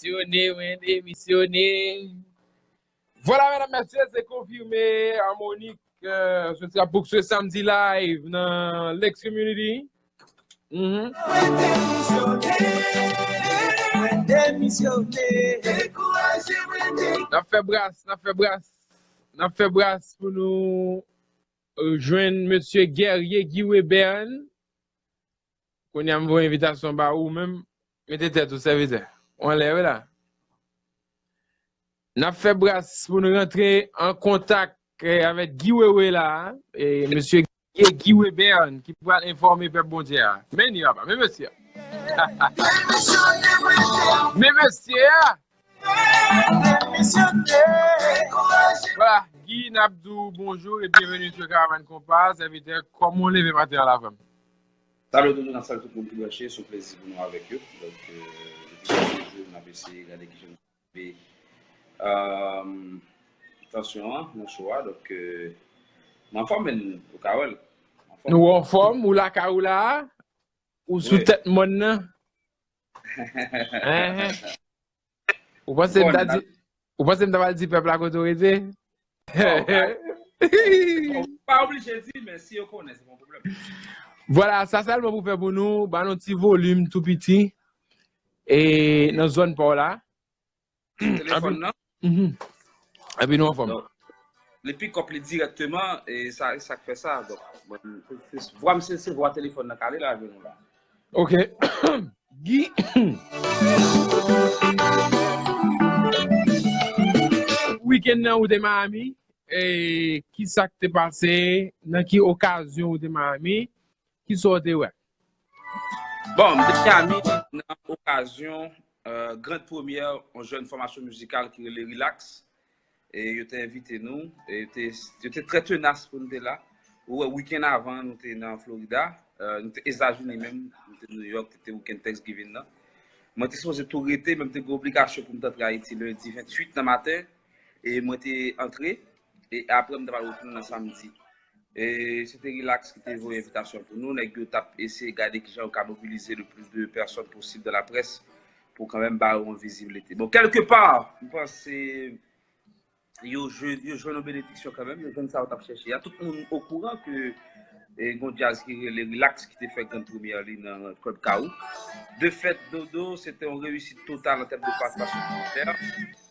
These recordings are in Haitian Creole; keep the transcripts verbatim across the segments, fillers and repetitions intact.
Demisyone, mwen demisyone. Vwala, medam, mesye, se konfime, Harmonik, euh, soti ap boukse samdi live nan Lex Community. Mhm. N ap fè bras, n ap fè bras, n ap fè bras pou nou, euh, jwenn mesye Guerrier Guy Webern. Kounye a m voye envitasyon ba ou menm. Mete tèt ou sèvitè. Ou anlè wi la. N ap fè bras pou nou rantre an kontak, eh, avèk Guy Wewe la, eh, mesye Guy, Guy Webern ki pral enfòme pèp Bondye a. Men li papa, men mesye a. Men mesye a. Vwala, Guy, n ap di w bonjou e byenveni sou Karavàn Konpa, sèvitè, kòman w leve maten an la, frè m? Salut tout moun, salut tout moun ki branche, se yon plezi pou nou avèk yo. Donk, euh, depi chak jou, n ap eseye gade kijan nou pe, euh, tansyon an nan show a. Donk, euh, m anfòm, men ou ka wè l. M anfòm. Nou anfòm, ou lakay ou la, ou sou tèt mòn nan. Enhen. Ou panse m ta di, ou panse m ta pral di pèp la kote w rete? Bon, pa oblije di, men si yo konnen, se pa yon pwoblèm. Vwala, sa sèlman pou fè pou nou, ba nou ti volim tou piti, e nan zòn pa w la. Telefòn nan? Mhm. Epi nou anfòm. Donk, li pick up li dirèkteman, e sa, sa k fè sa. Donk, mwen, se, se, vwa m se, se vwa telefòn nan k ale la, jwenn nou la. Ok. Guy, wikenn nan ou te Miami, e ki sa k te pase, nan ki okazyon ou te Miami, ki sa w te wè? Bon, m te Miami nan okazyon, euh, grand premyè yon jèn fòmasyon mizikal ki rele Relax. E yo te envite nou, e yo te, yo te trè tenas pou nou te la. Ou wè, wikenn avan, nou te nan Florida, euh, nou te Etazini menm, nou te New York, te, te wikenn Thanksgiving nan. Mwen te sipoze tou rete, men m te gen obligasyon pou m te antre Ayiti lendi venntuit nan maten, e mwen te antre, e apre m te pral retounen nan samdi. E se te Relax ki te voye envitasyon pou nou. Nèg yo t ap eseye gade kijan yo ka mobilize le plus de personnes possible dans la presse pou kanmenm ba yo yon vizibilite. Bon, kèlke pa, m panse yo jwe, yo jwenn yon benediksyon kanmenm, yo jwenn sa yo t ap chèche a. Tout moun okouran ke, e, gon djaz ki rele Relax ki te fè grand premyè li nan Club Kaou. De fèt, Dodo, se te yon reyisit total an tèm de patisipasyon popilè.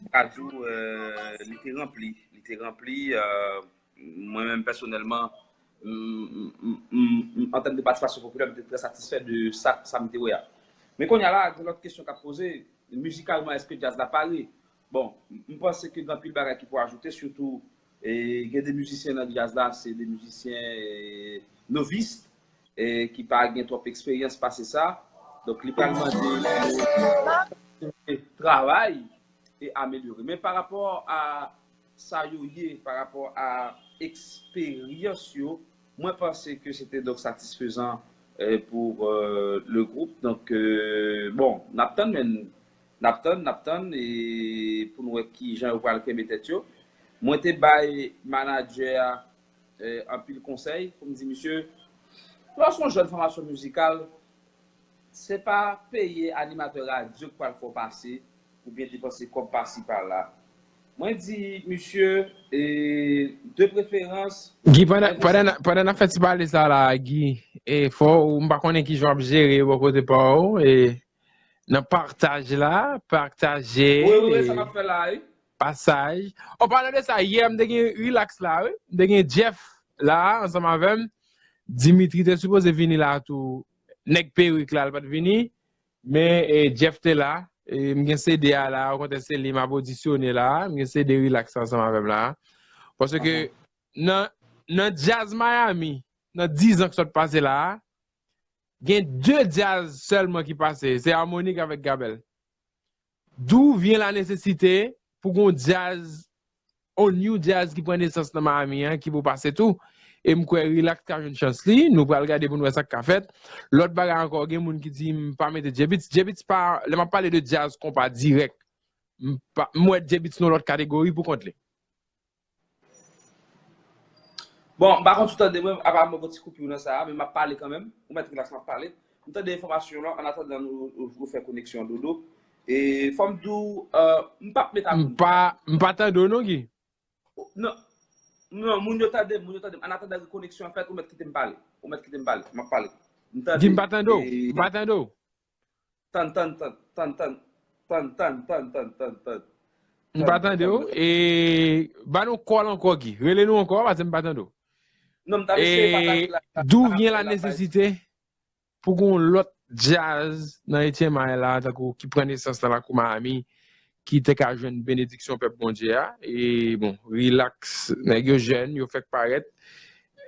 M ka di w, euh, li te ranpli, li te ranpli, euh, Mwen menm pèsonèlman, m, m, m, m, m, an tèm de patisipasyon popilè, m te trè satisfè de sa, sa m te wè a. Men kounye a la, gen lòt kesyon k ap poze, mizikalman, èske djaz la pare? Bon, m, m panse ke gen anpil bagay ki pou ajoute, sitou, e, gen de mizisyen nan djaz la, se de mizisyen, e, novis, e, ki pa gen twòp eksperyans pase sa. Donk, li pral mande travay e amelyore. Men pa rapò a sa yo ye, pa rapò a eksperyans yo, mwen panse ke se te donk satisfezan, eh, pou, eh, le gwoup. Donk, eh, bon, n ap tann, men n ap tann, n ap tann, e pou nou wè kijan yo pral kenbe tèt yo. Mwen te bay manadjè a, eh, anpil konsèy pou m di, misye, lè w se yon jèn fòmasyon mizikal, se pa peye animatè radyo k pral fè w pase, oubyen depanse kòb pasi pala. Mwen di, misye, e, de preferans, Guy, pandan, pandan, pandan n ap fè ti pale sa la, Guy, e fò, m pa konnen kijan w ap jere bò kote pa w, e, nan pataj la, pataje, wi, wi, wi, sa m ap fè la, wi. Pasaj. An palan de sa, yè, m te gen Relax la, wi. M te gen Jeff la, ansanm avè m. Dimitri te sipoze vini la tou. Nèg perik la, l pa t vini. Men, e, Jeff te la. E, m gen C D a la, okontrè, se li m ap odisyone la. M gen C D Relax ansanm avè m la. Paske nan, nan djaz Miami, nan diz an k sot pase la, gen de djaz sèlman ki pase. Se Harmonik avèk Gabel. D'où vient la nécessité pou gon djaz, on new djaz ki pran nesans nan Miami an, ki pou pase tou. E m kwè Relax ka jwenn chans li, nou pral gade pou n wè sa k ka fèt. Lòt bagay ankò, gen moun ki di m pa mete J-Beatz. J-Beatz pa, lè m ap pale de djaz konpa dirèk, m pa, m wè J-Beatz nan lòt kategori pou kont li. Bon, m pa konn si w tande mwen, apa m ban w ti koupi nan sa a, men m ap pale kanmenm. Ou mèt Relax, m ap pale. M tande enfòmasyon lan, annatandan nou, nou, nou fè koneksyon an, Dodo. E fò m di w, euh, m p ap met akoun. M pa, m pa tande w non, Guy. Non, non, moun yo tande m, moun yo tande m. An atandan ke koneksyon an fèt, ou mèt kite m pale. Ou mèt kite m pale. M ap pale. M tande. Guy, m pa tande w. M pa tande w. Tann, tann, tann, tann, tann, tann, tann, tann, tann, tann, tann. M pa tande w. E ba nou kòl ankò, Guy. Rele nou ankò, paske m pa tande w. Non, m t ap eseye pataje la. D'où vient la nécessité pou gen yon lòt djaz nan H M I la, tankou ki pran nesans nan lakou Miami, ki te ka jwenn benediksyon pèp Bondye a. E bon, Relax, nèg yo jèn, yo fèk parèt.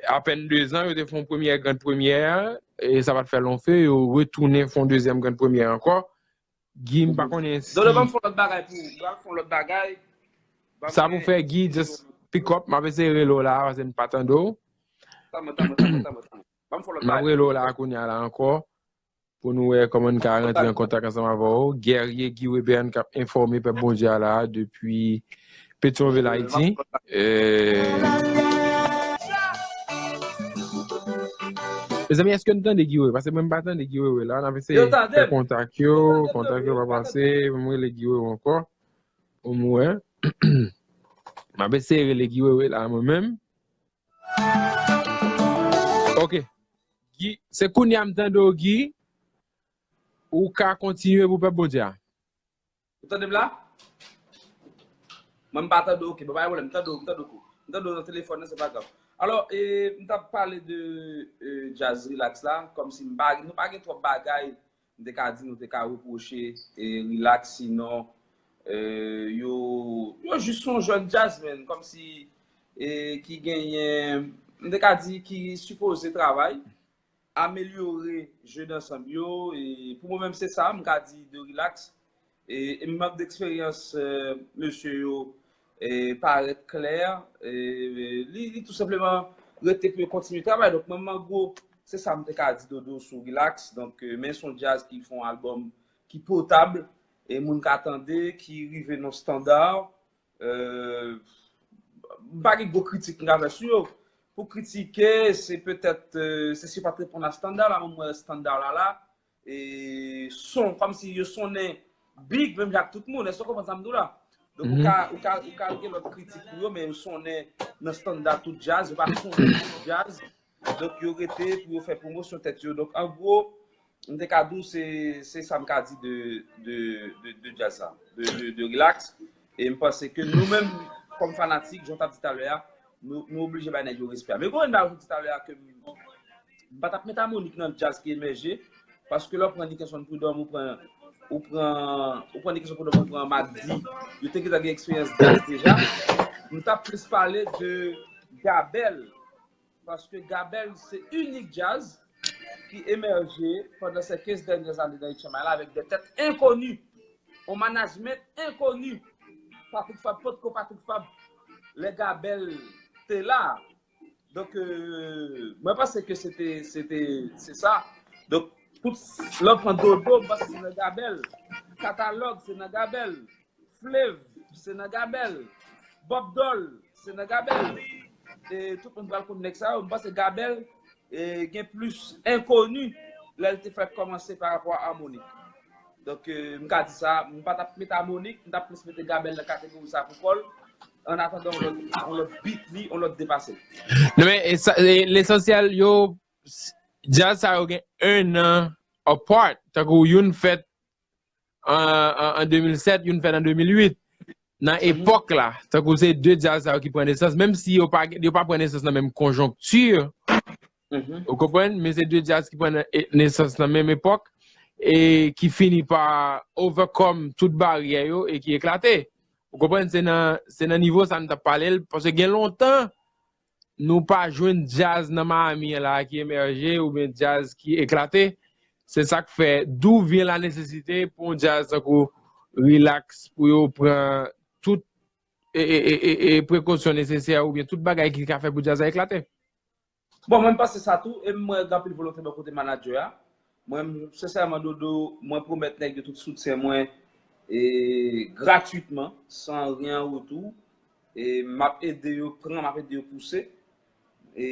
Apèn de zan, yo te fè yon premyè gran premyè, e sa pa t fè long feu, yo retounen fè yon dezyèm gran premyè ankò. Guy, m pa konnen si. Dodo, ban m fè yon lòt bagay pou ou. Ban m fè yon lòt bagay. Sa pou fè, Guy, just pick up. M ap eseye rele w la, paske m pa tande w. Tanmen, tanmen, tanmen, tanmen, tanmen. Ban m fè yon lòt bagay. M ap rele w la kounye a la ankò. Pou nou wè kòman n ka rantre an kontak ansanm avè w. Guerrier Guy Webern k ap enfòme pèp Bondye a la depi Petyonvil, Ayiti. Mezanmi, èske n tande Guy Wewe? Paske mwen m pa tande Guy Wewe la. N ap eseye fè kontak yo. Kontak yo pa pase. Mwen m rele Guy Wewe ankò. Pou m wè. M ap eseye rele Guy Wewe la mwen menm. Ok. Guy, se kounye a m tande w, Guy. Ou ka kontinye pou pèp Bondye a. Ou tande m la? Mwen m pa tande w, ok. Bon, pa gen pwoblèm, m tande w, m tande w kou. M tande w nan telefòn nan, se pa grav. Alò, e, m t ap pale de e, djaz relax la, kòmsi m pa, nou pa gen twòp bagay, m te ka di, nou te ka repwoche e, relax, sinon e, yo, yo jis yon jèn djaz, man, kòmsi e, ki genyen, m te ka di, ki sipoze travay, amelyore je dansanm yo. E pou mwen menm, se sa m ka di de Relax. E, e mank de eksperyans e, mesye yo e, parèt klè. E, li, li tou senpleman rete pou yo kontinye travay. Donk, mwen, an gwo, se sa m te ka di Dodo sou Relax. Donk, e, men se yon djaz ki fè yon albòm ki potab, e moun ka tande, ki rive nan standa. Euh, m pa gen gwo kritik m ka fè sou yo. Pou kritike, se petèt, euh, se si yo pa t reponn a standard la, mwen mwen standard la la, e son, kòmsi yo sonnen big, menm jan ak tout moun. Èske w konprann sa m di w la? Donk, ou ka, ou ka, ou ka gen lòt kritik pou yo, men yo sonnen nan standard tout djaz, yo pa sonnen tout djaz. Donk, yo rete pou yo fè pwomosyon tèt yo. Donk, an gwo, m te ka di w, se, se sa m ka di de, de, de, de djaz sa, de, de, de Relax. E m panse ke nou menm, kòm fanatik, jan w t ap di talè a, nou, nou oblije bay nèg yo respè. Men gen yon bagay ou di talè a ke m, m pa t ap met Amonik nan djaz ki emèje, paske lè w pran Nickenson Prud'homme, ou pran, ou pran, ou pran Nickenson Prud'homme, ou pran Mack D, yo te gentan gen eksperyans djaz deja. M t ap plis pale de Gabel, paske Gabel se inik djaz ki emèje pandan se kenz dènyè ane nan H M I la avèk de tèt enkoni, yon management enkoni. Patrick Fabre potko Patrick Fabre lè Gabel te la. Donk, euh, mwen panse ke se te, se te, se sa. Donk, tout, lè w pran Dodo, m panse se nan Gabel. Katalòg, se nan Gabel. Flev, se nan Gabel. Bob Dol, se nan Gabel. E tout moun pral konn nèg sa yo. M panse Gabel e, gen plis enkoni lè l te fèk kòmanse pa rapò a Amonik. Donk, e, m ka di sa, m pa t ap met Amonik, m t ap plis mete Gabel nan kategori sa pou kò l. An atandan, yon lòt, yon lòt beat li, yon lòt depase l. Non, men e sa, e, lesansyèl, yo, djaz sa yo gen un an apart. Tankou youn fèt an, an, an de mil sèt, youn fèt an de mil uit. Nan epòk la, tankou se de djaz sa yo ki pran nesans, menm si yo pa, yo pa pran nesans nan menm konjonkti, ou konprann? Men se de djaz ki pran nan, e, nesans nan menm epòk, e ki fini pa overcome tout baryè yo e ki eklate. Ou konprann? Se nan, se nan nivo sa n t ap pale l, paske gen lontan, nou pa jwenn djaz nan Miami an la ki emèje oubyen djaz ki eklate. Se sa k fè, d'où vient la nécessité pou yon djaz tankou Relax, pou yo pran tout e, e, e, e, e prekosyon nesesè oubyen tout bagay ki ka fè pou djaz la eklate. Bon, mwen, m panse sa tou, e m wè gen anpil volonte bò kote manadjè a. Mwen, m, sensèman, Dodo, mwen pwomèt nèg yo tout soutyen mwen, e, gratwitman, san ryen an retou. E m ap ede yo pran, m ap ede yo pouse. E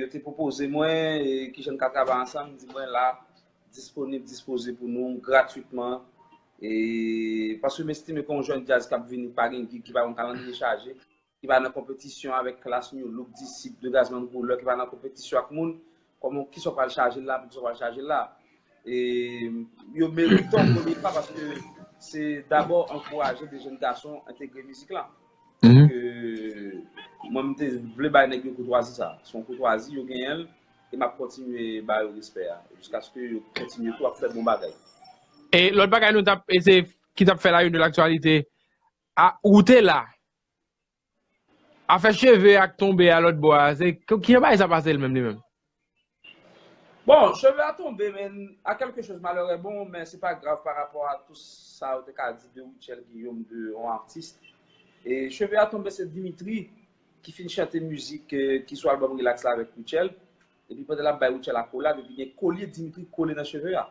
yo te pwopoze mwen, e, kijan n ka travay ansanm, m di mwen la, disponib, dispoze pou nou, gratwitman. E, paske m estime ke yon jèn djaz k ap vini, ki pa gen gig, ki pa gen yon kalandriye chaje, ki pa nan konpetisyon avèk Klass New Look, Disip, De Gazman Couleur, ki pa nan konpetisyon ak moun, kòman, kisa w pral chaje l la, pou kisa w pral chaje l la. E yo merite yon premye pa paske se dabò ankouraje de jèn gason entegre mizik lan. Donk, euh, mwen, m te vle bay nèg yo koutwazi sa. Se yon koutwazi, yo genyen l, e m ap kontinye ba yo respè a, jiskaske yo kontinye tou ap fè bon bagay. E lòt bagay nou t ap eseye, ki t ap fè la une de l'actualité, a, ou te la. Afè cheve ak tonbe a lòt bò a, se ki, ki jan bagay sa pase l menm li menm? Bon, cheve a tonbe, men a quelque chose malheur est bon, men se pa grav pa rapò a tout sa yo te ka di de Rutshelle Guillaume, de yon atis. E cheve a tonbe, se Dimitri ki fin chante mizik, eh, ki sou albòm Relax la avèk Rutshelle. Epi pandan l ap bay Rutshelle akolad, epi gen kolye Dimitri kole nan cheve a.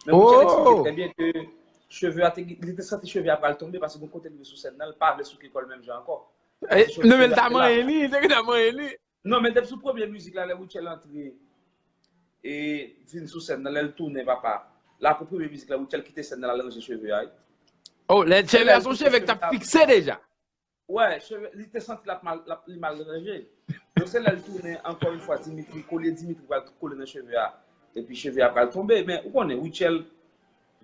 Men Rutshelle eksplike trè byen ke cheve a te, li te santi cheve a pral tonbe paske gon kote l rive sou sèn nan, li pa vle souke kò l menm jan ankò. Paske cheve a te la. Non, men l ta manyen li, li te gentan manyen li. Non, men depi sou premye mizik la, lè Rutshelle antre e vin sou sèn nan, lè l tounen, papa. L apre premye mizik la, Rutshelle kite sèn nan, l al ranje cheve a, wi. Oh, lè cheve a se yon cheve ki t ap fikse deja. Wè, cheve, li te santi l ap mal, l ap, li mal ranje. Donk, se lè l tounen, ankò yon fwa, Dimitri, kolye Dimitri pral kole nan cheve a. Epi cheve a pral tonbe. Men, ou konnen, Rutshelle,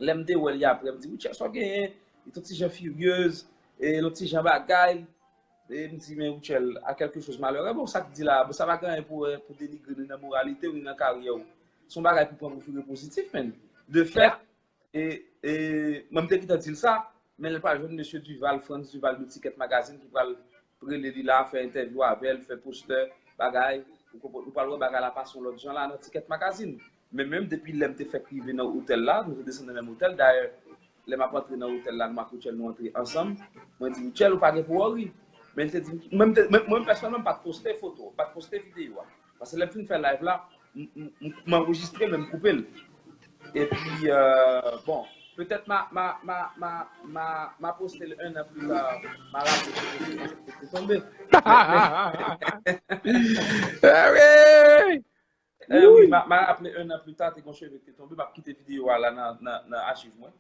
lè m te wè li apre, m di, Rutshelle, sa w genyen? Li t on ti jan firyez, e l on ti jan bagay. E m di, men Rutshelle, a quelque chose malheur est bon, sa k di la, bon, sa pa gen anyen pou, eh, pou denigre ni nan moralite w, ni nan karyè w. Se yon bagay pou pran pou vire pozitif, men. De fèt, e, e, mwen, m te gentan di l sa, men l pral jwenn mesye Duval, Frantz Duval de Ticket Magazine ki pral rele li la, fè entèvyou avè l, fè postè, bagay. Ou konprann, ou pral wè bagay la pase yon lòt jan la nan Ticket Magazine. Men menm depi lè m te fèk rive nan otèl la, nou te desann nan menm otèl. Dayè, lè m ap antre nan otèl la, nou ak Rutshelle, nou antre ansanm. Mwen di, Rutshelle, ou pa gen pou worry. Men li te di, mwen, m te, mwen, mwen, pèsonèlman, m pa t poste foto, m pa t poste videyo a. Paske lè m fin fè live la, m, m, m, m anrejistre l, men m koupe l. Epi, euh, bon, petèt ma, ma, ma, ma, ma, ma poste l un an pli ta, ma raple ke te tonbe. Men, men, eh wi! Eh wi, ma, ma raple un an pli ta, te gon cheve ki te tonbe, m ap kite videyo a la nan, nan, nan achiv mwen.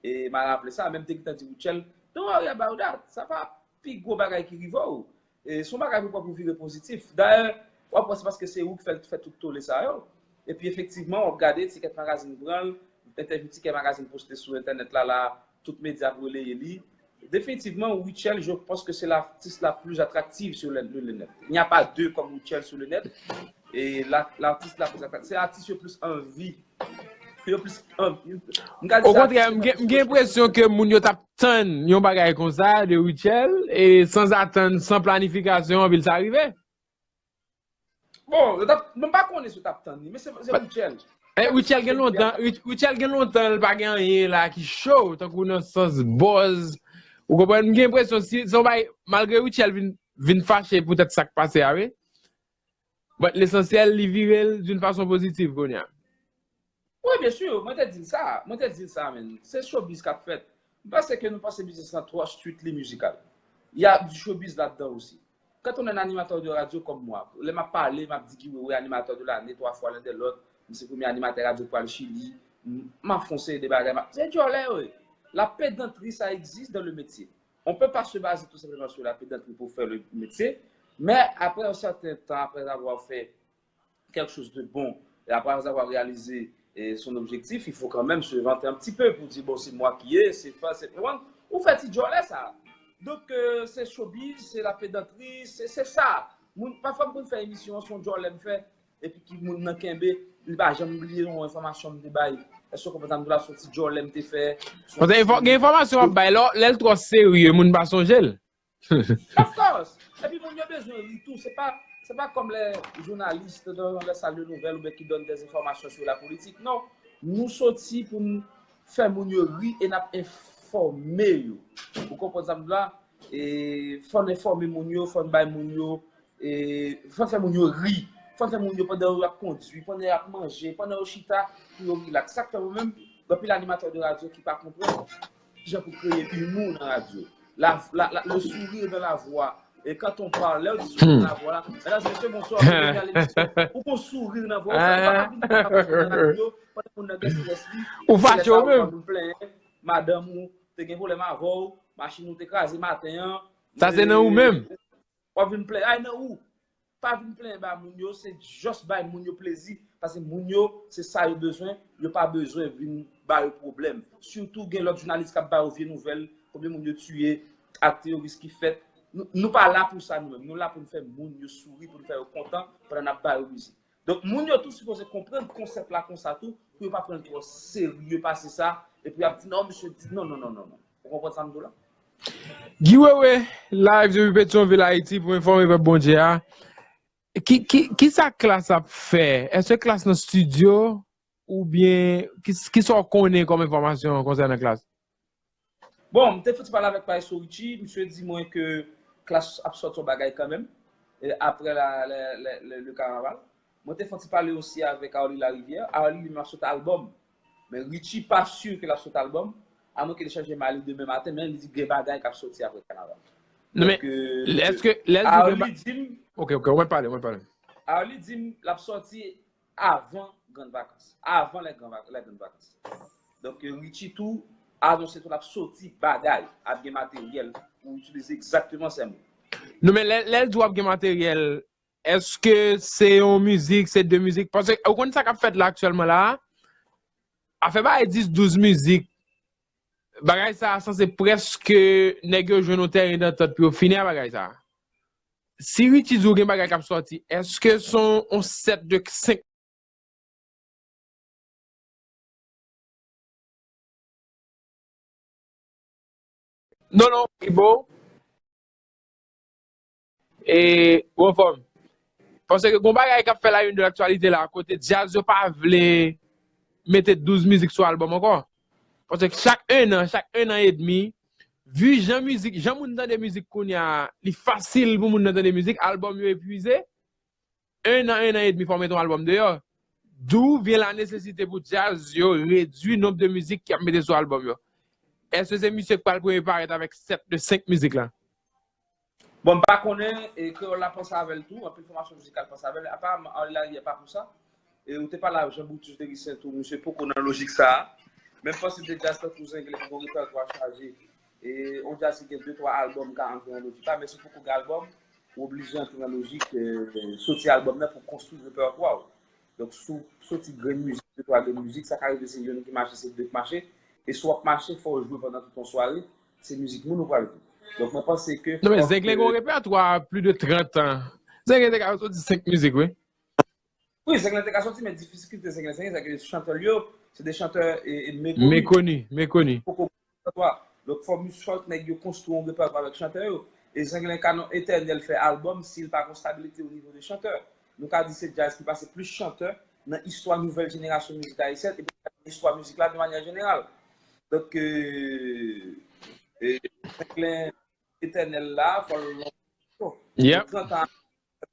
E ma raple sa, men m te gentan di Rutshelle, don't worry about that, sa pa pi gwo bagay ki rive w. E se yon bagay pou pran pou vire pozitif. Dayè, w ap wè se paske se ou ki fè, fè tout tole sa yo. Epi efektivman, w ap gade, Ticket Magazine pran l, entèvyou Ticket Magazine poste sou entènèt la, la, tout medya ap releye li. Définitivement, Rutshelle, je pense que c'est l'artiste la plus attractive sur le, le, le net. Il n'y a pas deux comme Rutshelle sur le net. E la, l'artiste la plus attractive, se atis yo plis anvi. Yo plis anvi. M ka di se atis yo plis. Okontrè, m gen, m gen enpresyon ke moun yo t ap tann yon bagay konsa de Rutshelle, e sanzatann, san planifikasyon, anpil sa rive. Bon, yo t ap, mwen pa konnen si yo t ap tann li, men se, se Rutshelle. Eh, Rutshelle gen lontan, Rut-, Rutshelle gen lontan, l pa gen anyen la ki cho, tankou nan sans buzz. Ou konprann? M gen enpresyon, si, se yon bagay, malgre Rutshelle vin, vin fache poutèt sa k pase a, wi. But lesansyèl, li vire l d'une façon positive kounye a. Wi, byen si, mwen te di l sa, mwen te di l sa, men. Se showbiz k ap fèt. M panse ke nou panse biznis lan twò strictly mizikal. Il y a du showbiz là-dedans aussi. Quand on est un animateur de radio comme moi, lè m ap pale, m ap di ki wi, wi, animateur de l'année, trois fois l'un de l'autre, m se premye animatè radyo k pral Chili, m, m ap fè yon seri de bagay, m ap, se djòlè yo ye. La pédanterie, ça existe dans le métier. On peut pas se baser tout simplement sur la pédanterie pour faire le métier, mais après un certain temps, après avoir fait quelque chose de bon, et après avoir réalisé, eh, son objectif, il faut quand même se vanter un petit peu pour dire, bon, c'est moi qui est, c'est pas, c'est, ou konprann? Ou fè ti djòlè sa. Donk, euh, se showbiz, se la pédanterie, se, se sa. Moun, pafwa m konn fè emisyon an, se yon djòlè m fè, epi ki moun nan kenbe, li pa janm bliye yon enfòmasyon m te bay. Èske w konprann sa m di w la, se yon ti djòlè m te fè? Paske enfò-, gen enfòmasyon w ap bay, lè, lè l twò serye, moun pa sonje l. Of course. Epi moun yo bezwen ri tou. Se pa, se pa comme les journalistes dans les salles de nouvelles oubyen qui donnent des informations sur la politique. Non. Nou soti pou n fè moun yo ri e n ap enfòme yo. Ou konprann sa m di la? E fò n enfòme moun yo, fò n bay moun yo, e fò n fè moun yo ri. Fò n fè moun yo pandan y ap kondui, pandan y ap manje, pandan yo chita, pou yo rilaks. Sa k fè mwen menm, gen anpil animatè de radyo ki pa konprann kijan pou kreye imou nan radyo. La, la, la, le sourire dans la voix. Et quand on parle, lè yo di sourire dans la voix la, medam e mesye, bonswa, bienvenue à l'émission. Ou gon sourire nan vwa w, sa pa ka vin nan radyo, pandan moun nan gen strès li, ou fache ou menm. madanm ou te gen pwoblèm avè w, machin ou te kraze maten an. Sa se nan ou menm. W ap vin plenyen, ay nan ou. Pa vin plenyen ba moun yo, se just bay moun yo plezi. Paske moun yo, se sa yo bezwen, yo pa bezwen vin ba yo pwoblèm. Sitou gen lòt jounalis k ap ba yo vye nouvèl, konbyen moun yo tiye ak teyoris ki fèt. Nou, nou pa la pou sa nou menm. Nou la pou nou fè moun yo souri, pou nou fè yo kontan pandan n ap ba yo mizik. Donk, moun yo tou sipoze konprann konsèp la konsa tou, pou yo pa pran l twò serye pase sa, epi y ap di, non, misye di, non, non, non, non, non. Ou konprann sa m di w la? Guy Wewe, live depi Petyonvil, Ayiti, pou enfòme pèp Bondye a. Ki, ki, ki sa Klass ap fè? Èske Klass nan estidyo? Oubyen, ki, ki sa w konnen kòm enfòmasyon konsènan Klass? Bon, m te fè ti pale avèk Maestro Richie, misye di mwen ke Klass ap sòti yon bagay kanmenm, e, apre la, le, le, le, le kanaval. Mwen te fè ti pale osi avèk Arly Larivière. Arly li menm ap sot albòm. Men Richie pa si ke l ap sot albòm, amwen ke li chanje may li demen maten, men li di gen bagay k ap sòti apre kanaval. Non, men, èske lè l di gen... Arly di m... Ok, ok, ou mèt pale, ou mèt pale. Arly di m l ap sòti avan grann vakans. Avan lè grann vakans. Donk, Richie tou anonse tou l ap sòti bagay, ap gen materyèl, pou itilize egzakteman sè mo. Non, men lè, lè l di w ap gen materyèl, èske se yon mizik, se de mizik? Paske ou konn sa k ap fèt la aktyèlman la a? Afè bagay dis, douz mizik, bagay sa a sanse prèske nèg yo jwenn yon tèren dantant pou yo fini a bagay sa a. Si Richie di w gen bagay k ap sòti, èske se yon, yon sèt de senk? Non, non, Ibo. E, ou anfòm? Paske gon bagay k ap fè la une de l'actualité la, kote djaz yo pa vle mete douz mizik sou albòm ankò. Paske chak en an, chak en an edmi, vi jan mizik, jan moun tande mizik kounye a, li fasil pou moun nan tande mizik, albòm yo epwize. En an, en an edmi fò w mete yon albòm deyò. D'où vient la nécessité pou djaz yo redwi nonb de mizik y ap mete sou albòm yo? Èske se misye k pral premye parèt avèk sèt de senk mizik la? Bon, m pa konnen, e kreyòl la panse avè l tou, anpil fòmasyon mizikal panse avè l. Aparaman, Arly Larivière pa pou sa. E ou te pale avèk Jean Brutus Dericen tou, misye poko nan lojik sa a. Men m panse de djaz tankou Zenglen ki gon repètwa chaje. E yon djaz ki gen de twa albòm ka antre nan lojik la, men si w poko gen albòm, ou oblije antre nan lojik, e, soti albòm nan pou konstwi repètwa w. Donk, si w soti grenn mizik, de twa grenn mizik, sa ka rive se youn ki mache, se de k mache. E si w ap mache, fò w jwe pandan tout yon sware, se mizik moun ou pral jwe. Donk, mwen panse ke... Non, men Zenglen gen yon repètwa plis de trant an. Zenglen te ka soti senk mizik, wi. Wi, Zenglen te ka soti, men difikilte Zenglen, Zenglen, se ke chantè l yo, se de chantè e, e mekoni. Mekoni, mekoni. Poko gen repètwa. Donk, fò mis fòk nèg yo konstwi yon repètwa avèk chantè yo. E Zenglen ka nan etènèl fè albòm si l pa gon stabilite o nivo de chantè. Nou ka di se djaz ki pase plis chantè nan istwa nouvèl jenerasyon mizik ayisyèn epi nan istwa mizik la de manyè jeneral. Donk, e, e, Zenglen etènèl la, fò l lontan. Yep. Trant an,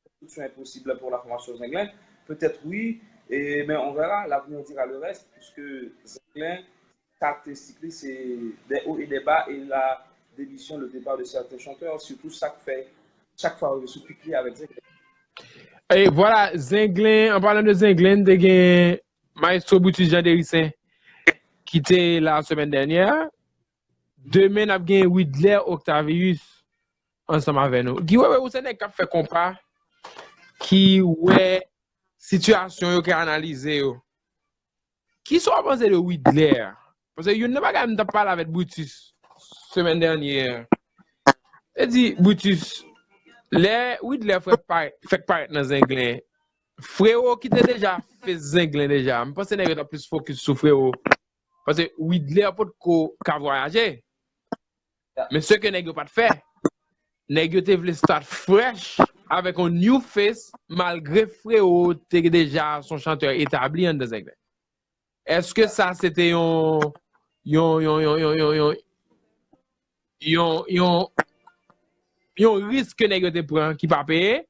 construction est possible pour la formation Zenglen. Peut-être oui, et, mais on verra, l'avenir dira le reste, puisque Zenglen, karakteristik li, se des hauts et des bas, et la démission, le départ de certains chanteurs, surtout sa k fè chak fwa rive sou pik li avèk Zenglen. E vwala, Zenglen, an palan de Zenglen, te gen Maestro Brutus Jean Dericen ki te la semèn dènyè. Demen, n ap gen Widler Octavius ansanm avè nou. Guy Wewe, ou se nèg k ap fè konpa, ki wè sitiyasyon yo, ki analize yo. Kisa w panse de Widler? Paske youn nan bagay m t ap pale avèk Brutus semèn dènyè, te di, Brutus, lè Widler fèk parèt, fèk parèt nan Zenglen, Frewo ki te deja fes Zenglen deja, m panse nèg yo t ap plis fokis sou Frewo. Paske Widler potko ka vwayaje. Men se ke nèg yo pa t fè. Nèg yo te vle start fresh avèk yon new face, malgre Frewo te deja se yon chantè etabli anndan Zenglen. Èske sa se te yon, yon, yon, yon risk ke nèg yo te pran ki pa peye?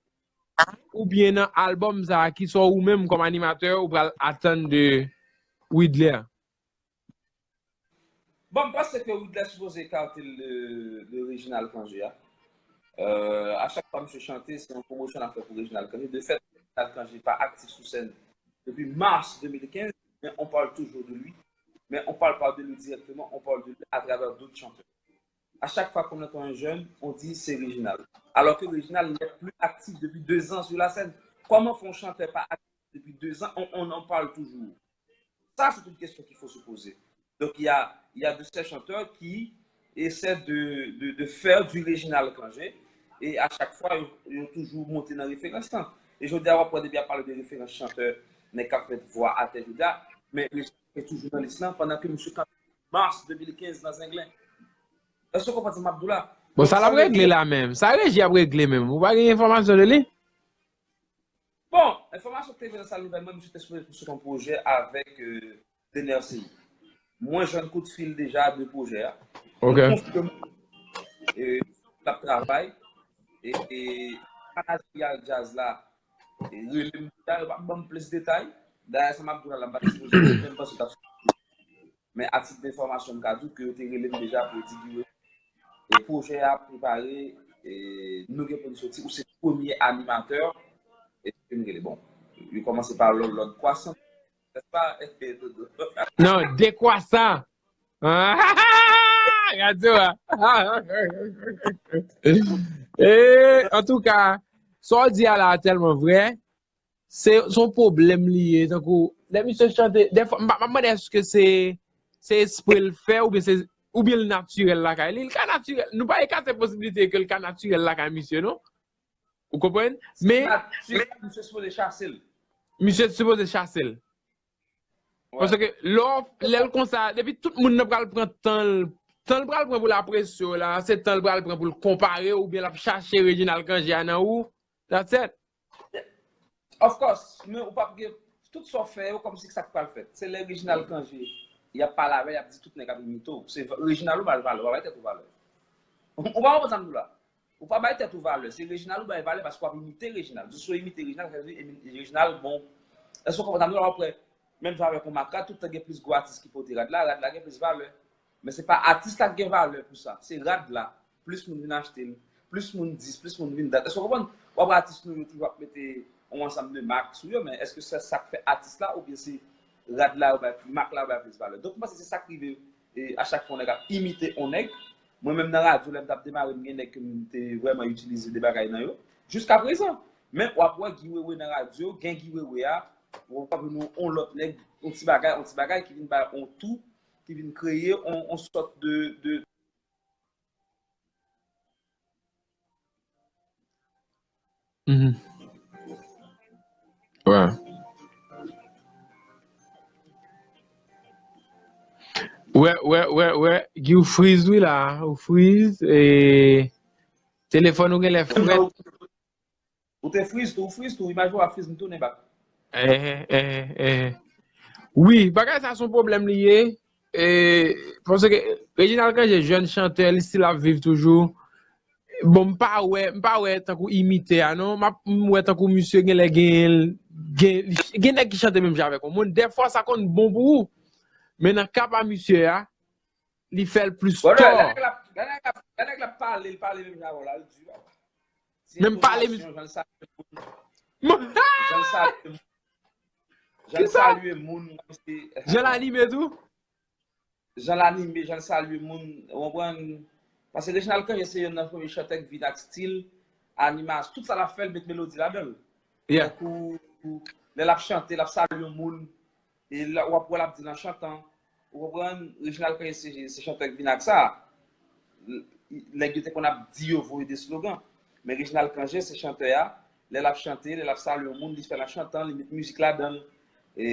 Oubyen nan albòm sa a, kisa ou menm kòm animatè ou pral atann de Widler? Bon, m panse ke Widler sipoze ekate l de, de Reginald Cangé a. Euh, a chak fwa misye chante, se yon pwomosyon l ap fè pou Reginald Cangé. De fèt, Reginald Cangé pa aktif sou sèn depi mas de mil kenz, men on parle toujours de lui. mais on parle pas de lui directement, on parle de lui à travers d'autres chanteurs. À chaque fois qu'on entend un jeune, on dit c'est Réginald. Alors que Réginald n'est plus actif depuis deux ans sur la scène. Comment font un chanteur pas actif depuis deux ans, on, on en parle toujours? Ça, c'est une question qu'il faut se poser. Donc, il y a, il y a de ces chanteurs qui essaient de, de, de faire du Réginald Cangé. E a chak fwa, yo, yo toujou monte nan referans lan. E jodi a, w ap wè depi y ap pale de referans chantè, nèg k ap fè vwa atè jodi a, men Réginald Cangé toujou nan lis lan, pandan ke misye kanpe mars de mil kenz nan Zenglen. Èske w konprann sa m ap di w la? Bon, sa l ap regle la menm? Sa reji ap regle menm? Ou pa gen enfòmasyon de li? Bon, enfòmasyon ki te vin nan sal nouvèl mwen, misye te sipoze sot yon pwojè avèk euh, Dener Ceï. Mwen jwenn kout fil deja de pwojè a. Ok. Mwen konfime l ap travay. E, e manajeryal djaz la e rele m deja, yo pa ban m plis detay. Dayè, sa m ap di w la, la m pa t sipoze menm panse w t ap sot. Men a tit de enfòmasyon, m ka di w ke yo te rele m deja pou yo di Guy Wewe, e pwojè a ap prepare, e nou gen pou n soti, ou se premye animatè, e ke m rele. Bon, yo kòmanse pa lòd, lòd kwasan, nèspa? Dodo. Non, dekwasan. Gade sa. E, antouka, sa w di a la tèlman vrè. Se se yon pwoblèm li ye, tankou lè misye chante, dèfwa m pa m ap mande èske se se espre l fè oubyen se oubyen l natirèl lakay li. Li ka natirèl, nou pa ekate posiblite ke l ka natirèl lakay misye non. Ou konprann? Men misye sipoze chase l. Misye sipoze chase l. Paske lè w lè l konsa, depi tout moun nan pral pran tan l, tan l pral pran pou l apresye w la, se tan l pral pran pou l konpare w oubyen l ap chache Reginald Cangé a nan ou. That's it. Of course, men ou p ap gen tout sa w fè yo kòmsi sa k pral fèt. Se lè Reginald Cangé y ap pale avè l, y ap di tout nèg ap imite w. Se Reginald ou ba l valè, ou pa bay tèt ou valè. Ou pa konprann sa m di w la? Ou pa bay tèt ou valè. Se Reginald ou bay valè paske w ap imite Reginald. Jis ou imite Reginald, sa vle di Reginald bon. Èske w konprann sa m di w la? W ap wè, menm jan avèk yon mak rad, tout tan gen plis gwo atis ki pote rad la, rad la gen plis valè. Men se pa atis la k gen valè pou sa, se rad la. Plis moun vin achte l, plis moun di, plis moun vin dat. Èske w konprann? W ap wè atis nou yo toujou ap mete yon ansanm de mak sou yo, men èske se sa k fè atis la oubyen se rad la yo bay, mak la yo bay plis valè? Donk, m panse se sa k rive e a chak fwa yon nèg ap imite yon nèg. Mwen menm nan radyo, lè m t ap demare, m gen nèg ke m te vrèman itilize de bagay nan yo. Jiska prezan. Men w ap wè Guy Wewe nan radyo, gen Guy Wewe a, w ap wè nou yon lòt nèg, yon ti bagay, yon ti bagay ki vin bay yon tou, ki vin kreye yon, yon sòt de, de, Mhm. Wè. Wè, wè, wè, wè. Guy, ou friz wi la. Ou friz. E telefòn ou genlè frèt. Ou te friz tou, ou friz tou, imaj ou a friz, m tounen bak. Ehe, ehe, ehe. Wi, bagay sa se yon pwoblèm li ye. E, paske Reginald Cangé, jèn chantè, li still ap viv toujou. Bon, m pa wè, m pa wè tankou imite a non. M ap, m wè tankou misye genlè gen, gen, gen nèg ki chante menm jan avèk yon moun. Dèfwa sa konn bon pou ou. Men nan ka pa misye a, li fè l plis tò. Lè nèg la, lè nèg la, lè nèg la pale, l pale menm jan avè w la, l di la. Men m pale misye. Jan l salye moun. Jan l salye moun. Jan l salye moun. Jan l anime tou? Jan l anime, jan l salye moun. Ou konprann? Paske Reginald Cangé se yonn nan premye chantè k vin ak stil, animasyon, tout sa l ap fè, l met melodi ladan l. Tankou lè l ap chante, l ap salye yon moun, e w ap wè l ap di l an chantan. Ou konprann? Reginald Cangé se, se chantè k vin ak sa. Nèg yo te konn ap di yo voye de slogan. Men Reginald Cangé se chantè a, lè l ap chante, lè l ap salye yon moun, li fè l an chantan, li met mizik ladan l. E,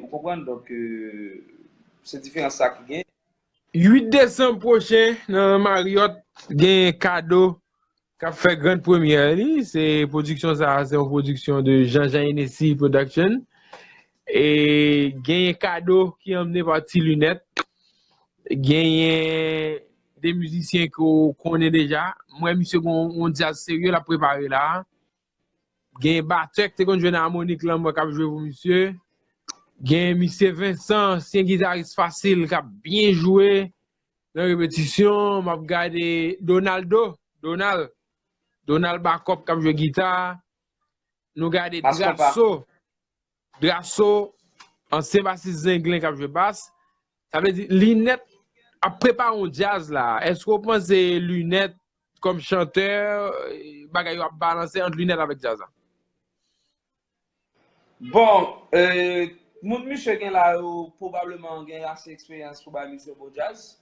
ou konprann? Donk, euh, se diferans sa ki gen. Uit desanm pwochen, nan Marriott, gen Kado k ap fè grand première li. Se pwodiksyon sa a, se yon pwodiksyon de Jean Jean Hennessy Production. E genyen Kado ki anmennen pa Ti Linèt. Genyen de mizisyen ke w konnen deja. M wè misye gen yon, yon djaz serye l ap prepare la. Gen batè k te konn jwe nan Amonik lan, m wè k ap jwe pou misye. Gen misye Vincent, ansyen gitaris Fasil, k ap byen jwe nan repetisyon. M ap gade Donaldo, Donald, Donald Backup k ap jwe gita. Nou gade Drasso, Drasso, ansyen basis Zenglen k ap jwe bas. Sa vle di, Linèt ap prepare yon djaz la. Èske w panse Linèt, kòm chantè, bagay yo ap balanse ant Linèt avèk djaz la? Bon, euh, moun misye gen la yo pwobableman gen ase eksperyans pou bay misye bon djaz.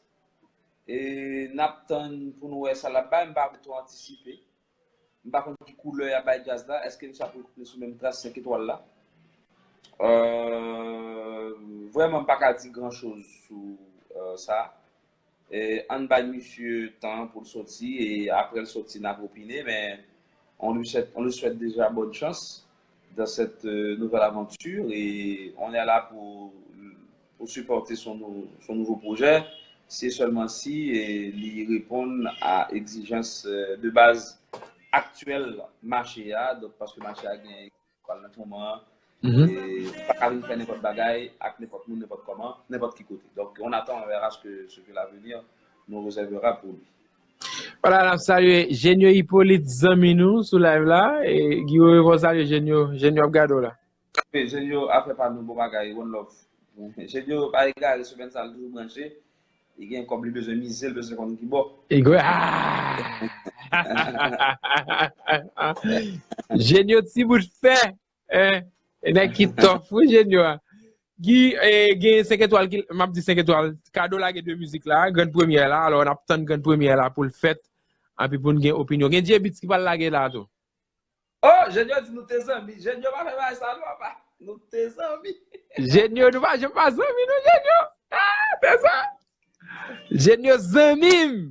E n ap tann pou nou wè sa l ap bay, m pa vle twò antisipe. M pa konn ki koulè y ap bay djaz la. Èske misye ap retounen sou menm tras senk etwal la? Euh, vrèman, m pa ka di gran choz sou euh, sa. E ann bay misye tan pou l soti, e apre l soti, n ap opine, men on lui souhaite, on lui souhaite déjà bonne chance dans cette euh, nouvelle aventure et on est là pour, pour supporter son, nou- son nouveau projet. Si et seulement si et li reponn a egzijans euh, de baz aktyèl mache a, donk paske mache a gen pral nan moman an. E pa ka vin fè nenpòt bagay ak nenpòt moun, nenpòt kòman, nenpòt ki kote. Donk, on attend, on verra ce que, ce que l'avenir nous réservera pour lui. Vwala, n ap salye Jenyo Hyppolite, zanmi nou sou live la. E Guy Wewe, fò w salye Jenyo. Jenyo ap gade w la. Wi, Jenyo, afè pa nou, bon bagay, one love. Jenyo pa egare, semèn sa, l toujou branche. Li gen kòb, li bezwen mize, l bezwen konn ki bò. Li gwe. Ah! Jenyo ti bout fè. Eh, e nèg ki tòf, wi, Jenyo a. Guy, eh, gen senk etwal ki, m ap di senk etwal. Kado lage de mizik la, grenn premyè la. Alò, n ap tann grenn premyè la pou l fèt. Anpi pou n gen opinyon. Gen J-Beatz ki pral lage la tou. Oh, Jenyo di nou te zanmi. Jenyo pa fè bagay sa non, papa. Nou te zanmi. Jenyo, nou pa janm pa zanmi, non, Jenyo. Ah, te sa. Jenyo zanmi m.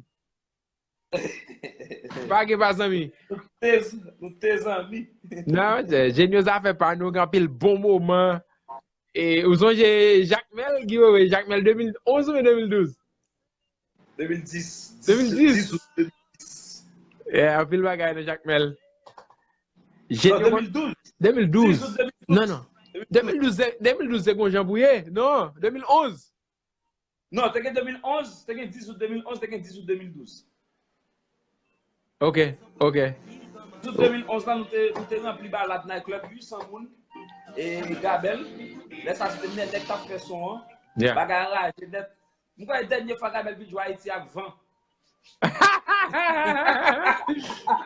Pa gen pa zanmi. Nou te, nou te zanmi. Non, Jenyo, zafè pa nou, gen anpil bon moman. E, ou sonje Jakmèl, Guy Wewe, Jakmèl de mil onz oubyen de mil douz? De mil dis. De mil dis. Dis out de mil dis. Yeah, anpil bagay nan Jakmèl. Non, de mil douz. De mil douz. Dis out de mil douz. Non, non. De mil douz, se- de mil douz se gon jan pou ye? Non, de mil onz. Non, te gen de mil onz, te gen dis out de mil onz, te gen dis out de mil douz. Ok, ok. Dis out de mil onz la, nou te, nou te ranpli Balad Night Club, uit san moun. E Gabèl, lè sa se te Nènè k t ap fè son an. Yeah. Bagay anraje nèt. Mwen kwè dènye fwa Gabèl vin jwe Ayiti ak van.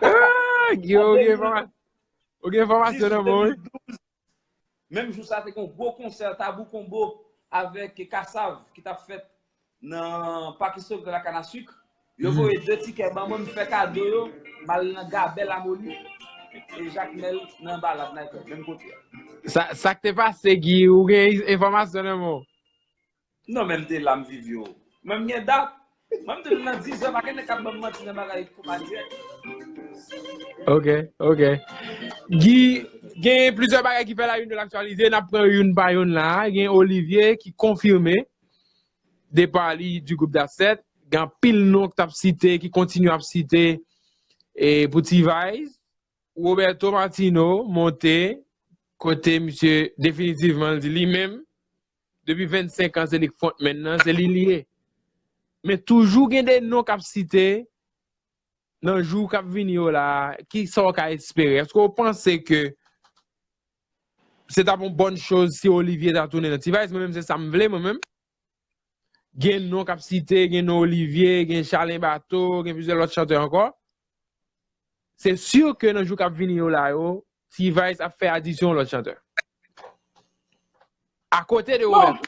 Ah, Guy, ou gen enfòma- ou gen enfòmasyon nan men w, wi. Menm jou sa, te gen yon gwo konsè Tabou Combo avèk Kassav ki t ap fèt nan Pak Istorik de la Canne à Sucre. Yo voye de tikè ban mwen, m fè kado yo, m al nan Gabèl Amoni e Jakmèl nan Balad Night Club, menm kote a. Sa, sa k te pase, Guy, ou gen enfòmasyon nan men w? Non, men m te la, m viv yo. Mwen, m gen dat. Mwen, m te nan dizan, pa gen nèg k ap ban m manti nan bagay konpa dirèk. Ok, ok. Guy, gen plizyè bagay ki fè la une de l'actualité. N ap pran youn pa youn la. Gen Olivier ki konfime depa li du groupe Das Sèt. Gen anpil non k t ap site, ki kontinye ap site, e pou T-Vice. Roberto Martino monte, kote misye definitivman l di li menm, depi vennsenk an, se li k frontman nan, se li l ye. Men toujou gen de non k ap site nan jou k ap vini yo la, ki sa w ka espere? Èske w panse ke se t ap yon bòn choz si Olivier ta tounen nan T-Vice? Mwen menm, se sa m vle, mwen menm. Gen non k ap site, gen non Olivier, gen Chalen Bato, gen plizyè lòt chantè ankò. Se si ke nan jou k ap vini yo la yo, T-Vice ap fè adisyon lòt chantè. Akote de Roberto.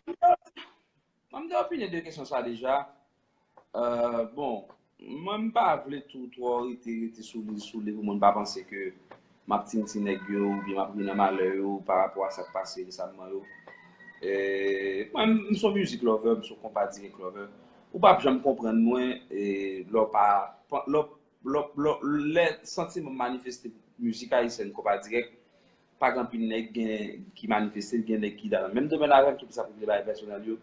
Mwen, m te opine de kesyon sa deja. Euh, bon, mwen, m pa vle tou twò rete, rete sou li, sou li pou moun pa panse ke m ap tintin nèg yo, oubyen m ap ri nan malè yo pa rapò a sa k pase resaman yo. E, mwen, m se yon music lover, m se yon konpa dirèk lover. Ou p ap janm konprann mwen, e, lè w pa, lè w lè, lè, lè santiman m manifeste pou mizik ayisyèn konpa dirèk, pa gen anpil nèg gen, ki manifeste, gen nèg ki nan menm domèn avè m, ki plis ap regle bagay pèsonèl yo,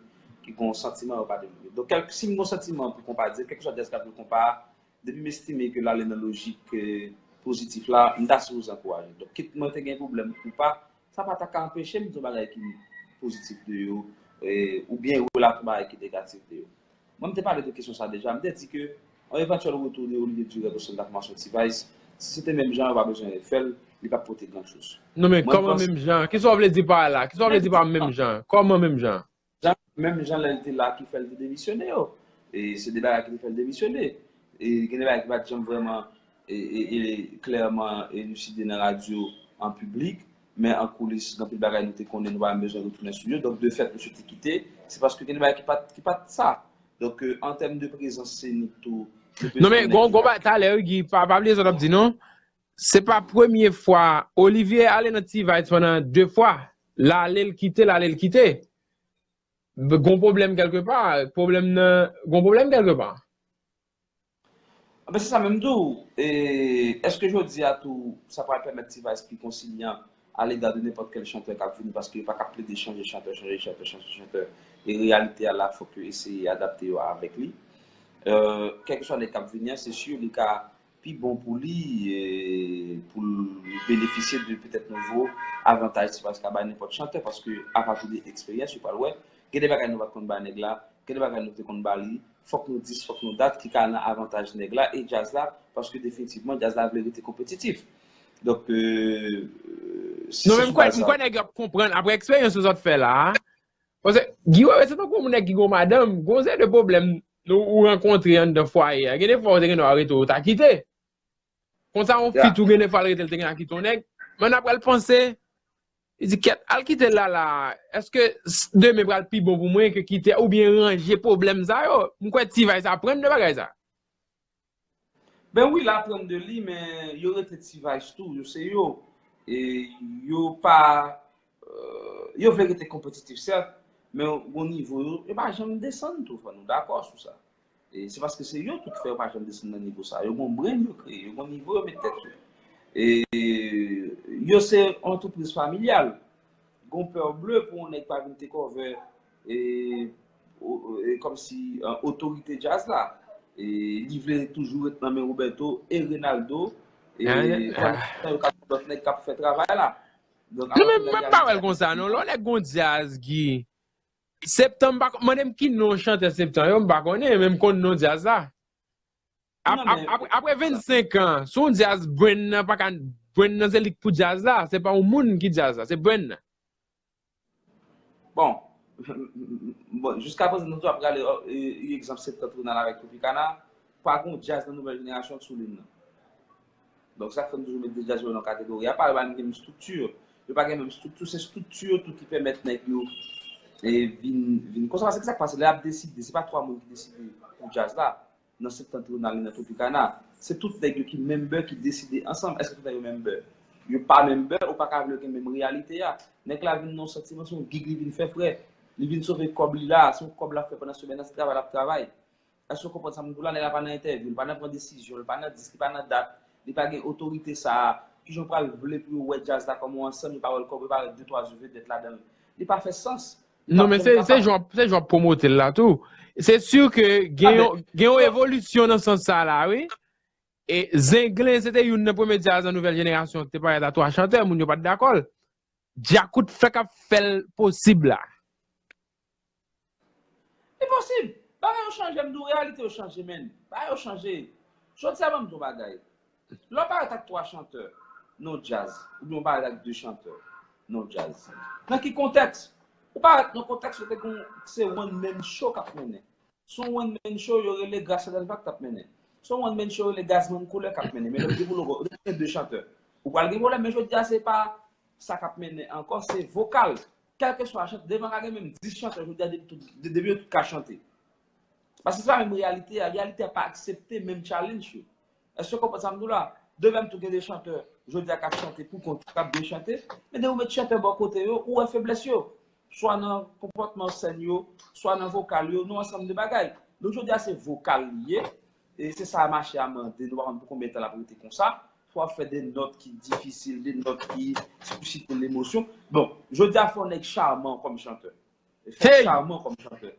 ki gen yon santiman yo pa devlope. Donk, kèl, si m gen yon santiman pou konpa dirèk, kèlkeswa djaz k ap jwe konpa a, depi m estime ke l ale nan lojik, eh, pozitif la, m ta sipoze ankouraje l. Donk, kit mwen te gen pwoblèm ou pa, sa pa ta ka anpeche m di yon bagay ki pozitif de yo, eh, oubyen relate yon bagay ki negatif de yo. Mwen, m te pale de kesyon sa deja. M te di ke yon evantyèl retou de Olivier Durand au sein de la formation T-Vice, si se te menm jan, yo pa bezwen fè l, li p ap pote gran choz. Non, men kòman menm jan? Kisa w vle di pa la? Kisa w vle di pa menm jan? Kòman menm jan? Jan, menm jan lè l te la ki fè l te demisyone yo. E se de bagay ki te fè l demisyone. E gen de bagay ki pa t janm vrèman e, e, e klèman eliside nan radyo an piblik, men an koulis, gen anpil bagay nou te konnen, nou pa menm bezwen retounen sou yo. Donk, de fèt, misye te kite, se paske gen de bagay ki pa t, ki pa t sa. Donk, euh, an tèm de prezans senik tou, Non, men gon, gon bagay talè, wi, Guy, pa, pa bliye sa w t ap di, non. Se pa premye fwa. Olivier ale nan T-Vice pandan de fwa. L ale, l kite, l ale, l kite. Gon pwoblèm kèlkepa. Pwoblèm nan, gon pwoblèm kèlkepa. Anben, se sa menm tou. E, èske jodi a tou, sa pral pèmèt T-Vice pi konsilyan a lenda de nenpòt kèl chantè k ap vini, paske yo pa ka plede chanje chantè, chanje chantè, chanje chantè. E reyalite a la, fòk yo eseye adapte yo avèk li. Euh, kèlkeswa nèg k ap vini an, se si li ka pi bon pou li, e, pou l benefisye de petèt nouvo avantaj T-Vice ka bay nenpòt chantè, paske apati de eksperyans, yo pral wè, gen de bagay nou pa t konn bay nèg la, gen de bagay nou te konn ba li, fòk nou dis, fòk nou dat, ki ka nan avantaj nèg la e djaz la, paske definitivman, djaz la vle rete konpetitif. Donk, euh, si Non, men m kwè, m kwè nèg yo ap konprann, apre eksperyans nou sot fè la, paske, Guy Wewe, se tankou yon nèg ki gon madanm, gon seri de pwoblèm nou, ou rankontre anndan fwaye a. Gen de fwa, ou te gen dwa rete, ou ta kite. Konsa, yon fi tou gen de fwa, l rete, l te gen a kite yon nèg. Men apre l panse, li di, kèt, al kite l la, la. Èske demen pral pi bon pou mwen ke kite, oubyen ranje pwoblèm sa yo? M kwè T-Vice aprann de bagay sa. Ben wi, l aprann de li, men yo rete T-Vice tou, yo se yo. E yo pa, euh, yo vle rete konpetitif, sèt, men yon nivo, yo, yo pa janm desann tou, fò nou dakò sou sa. E se paske se yo tout fè yo pa janm desann nan nivo sa. Yo gon brain yo kreye, yo gon nivo yo met tèt yo. E yo se yon antrepriz familyal. Gon pè ble pou yon nèg pa vin take over e, e kòmsi otorite djaz la. E li vle toujou ret nan men Roberto e Renaldo. E pandan yo ka gen lòt nèg k ap fè travay la. Non, men mwen pa wè l konsa non. Lè yon nèg gon djaz, Guy, Septan, m pa mande m ki non chantè Septan yo, m pa konnen, men m konn non djaz la. Apre vennsenk an, si yon djaz, brain nan pa ka, brain nan se li k pou djaz la, se pa yon moun ki djaz la, se brain nan. Bon, bon, jiska prezan nou tou ap rale egzanp Septentrional avèk Tropicana, pa gon djaz nan nouvèl jenerasyon k sou liy nan. Donk sa k fè m toujou met de djaz yo nan kategori apa, yo pa gen menm estrikti. Yo pa gen menm estrikti, se estrikti yo tou ki pèmèt nèg yo vin, vin konsa. Paske sa k pase, lè y ap deside, se pa twa moun ki deside pou djaz la. Nan Septentrional e nan Tropicana, se tout nèg yo ki member ki deside ansanm. Èske tout nèg yo member? Yo pa member, ou pa ka vle yo gen menm reyalite a. Nèg la vin nan yon santiman, se yon gig li vin fè frè. Li vin sove kòb li la, se yon kòb l ap fè pandan semèn nan, se travay l ap travay. Èske w konprann sa m di w la? Nèg la pa nan entèvyou, li pa nan pran desizyon, li pa nan dis, li pa nan dat, li pa gen otorite sa a. Kijan w pral vle pou yo wè djaz la kòm yon ansanm, yo pa wè l kòm, yo pa wè de twa zye vedèt ladan l? Li pa fè sans. Non, men se, se jan, se jan w ap pwomote l la tou. Se si ke gen yon, gen yon evolisyon nan sans sa la, wi. E Zenglen, se te youn nan premye djaz nan nouvèl jenerasyon ki te parèt a twa chantè, moun yo pa t dakò l. Djakout fèk ap fè l posib la. Li posib. Bagay yo chanje, m di w, reyalite yo chanje, menn. Bagay yo chanje. Jodi a, ban m di w bagay. Lè w parèt ak twa chantè nan djaz, oubyen w parèt ak de chantè nan djaz, nan ki kontèks? Ou parèt nan kontèks kote gon, se one man show k ap mennen. Se yon one man show, yo rele Gracia Delva k t ap mennen. Se yon one man show, yo rele Gazman Koulè k ap mennen. Men lè w gen pou logo, ou gen de chantè. Ou pral gen pwoblèm, men jodi a, se pa sa k ap mennen ankò, se vokal. Kèlkeswa chantè, devan ka gen menm dis chantè, jodi a, depi tout, de- depi yo tout ka chante. Paske se pa menm reyalite a, reyalite a pa aksepte menm challenge yo. Èske w konprann sa m di w la? Devan m tou gen de chantè, jodi a k ap chante pou kont yo, k ap byen chante, men depi w met chantè bò kote yo, ou wè feblès yo. Swa nan konpòtman sèn yo, swa nan vokal yo, nan ansanm de bagay. Donk jodi a se vokal li ye, e se sa mache a mande, nou pa konn pou konbyen tan l ap rete konsa, fò w ap fè de nòt ki difisil, de nòt ki sisite lemosyon. Bon, jodi a fò nèg chaman kòm chantè. Fò chaman kòm chantè.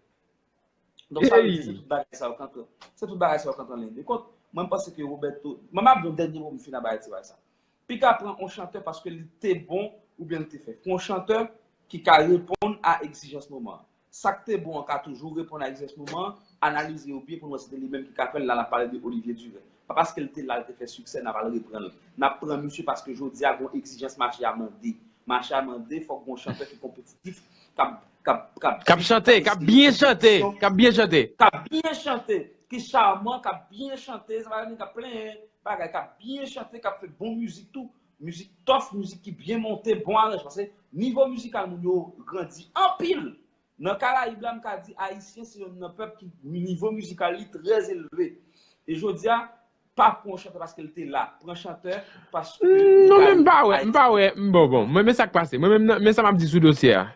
Donk sa vle di se tout bagay sa yo k antre, se tout bagay sa yo k antre an liy de kont. Mwen m panse ke Roberto, mwen m ap di yon dènye mo pou m fin a bagay ti bagay sa. Piga pran yon chantè paske li te bon oubyen li te fè. Pran yon chantè ki ka reponn a egzijans moman an. Sa k te bon an ka toujou reponn a egzijans moman an, analize yo byen pou n wè si se te li menm ki ka fè l, la n ap pale de Olivier Durand. Pa paske l te la, l te fè siksè, n ap al reprann l. N ap pran misye paske jodi a gon egzijans mache a mande. Mache a mande, fòk gon chantè ki konpetitif, k ap, k ap, k ap chante, k ap byen chante, k ap byen chante. K ap byen chante, ki chaman, k ap byen chante, se pa nèg k ap plenyen, bagay, k ap byen chante, k ap fè bon mizik tou. Mizik tough, mizik ki byen monte, bon aranjman. Se nivo mizikal moun yo grandi anpil. Nan Karayib la, m ka di Ayisyen se youn nan pèp ki nivo mizikal li trè elve. E jodi a, pa pran yon chantè paske l te la. Pran chantè paske li Non, men m pa wè, m pa wè, m bon, bon. Mwen, men sa k pase. Mwen, men, men sa m ap di sou dosye a.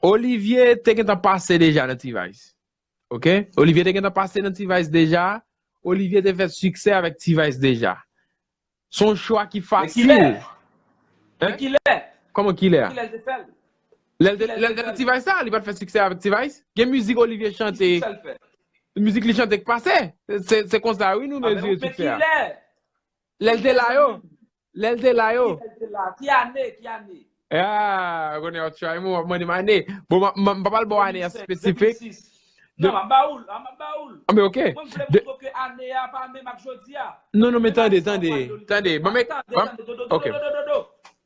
Olivier te gentan pase deja nan T-Vice. Ok? Olivier te gentan pase nan T-Vice deja. Olivier te fè siksè avèk T-Vice deja. Se yon chwa ki fasil. Men kilè? Kòman kilè? Kilè l te fè l? Lè l te nan T-Vice sa, li pa t fè siksè avèk T-Vice? Gen mizik Olivier chante. Mizik li chante k pase. Se konsa wi nou mezire siksè a. Lè l te la yo. Lè l te la yo. Ki ane? Ki ane? Ah, konnen w ap try mwen, w ap mande m ane. Bon, m pa pral ba w ane an espesifik. Non, m ap ba ou l, m ap ba ou l. Anben, ok. Mwen vle montre w ke ane a pa menm ak jodi a. Non, non, men tande, tande, tande. Ban m, ok.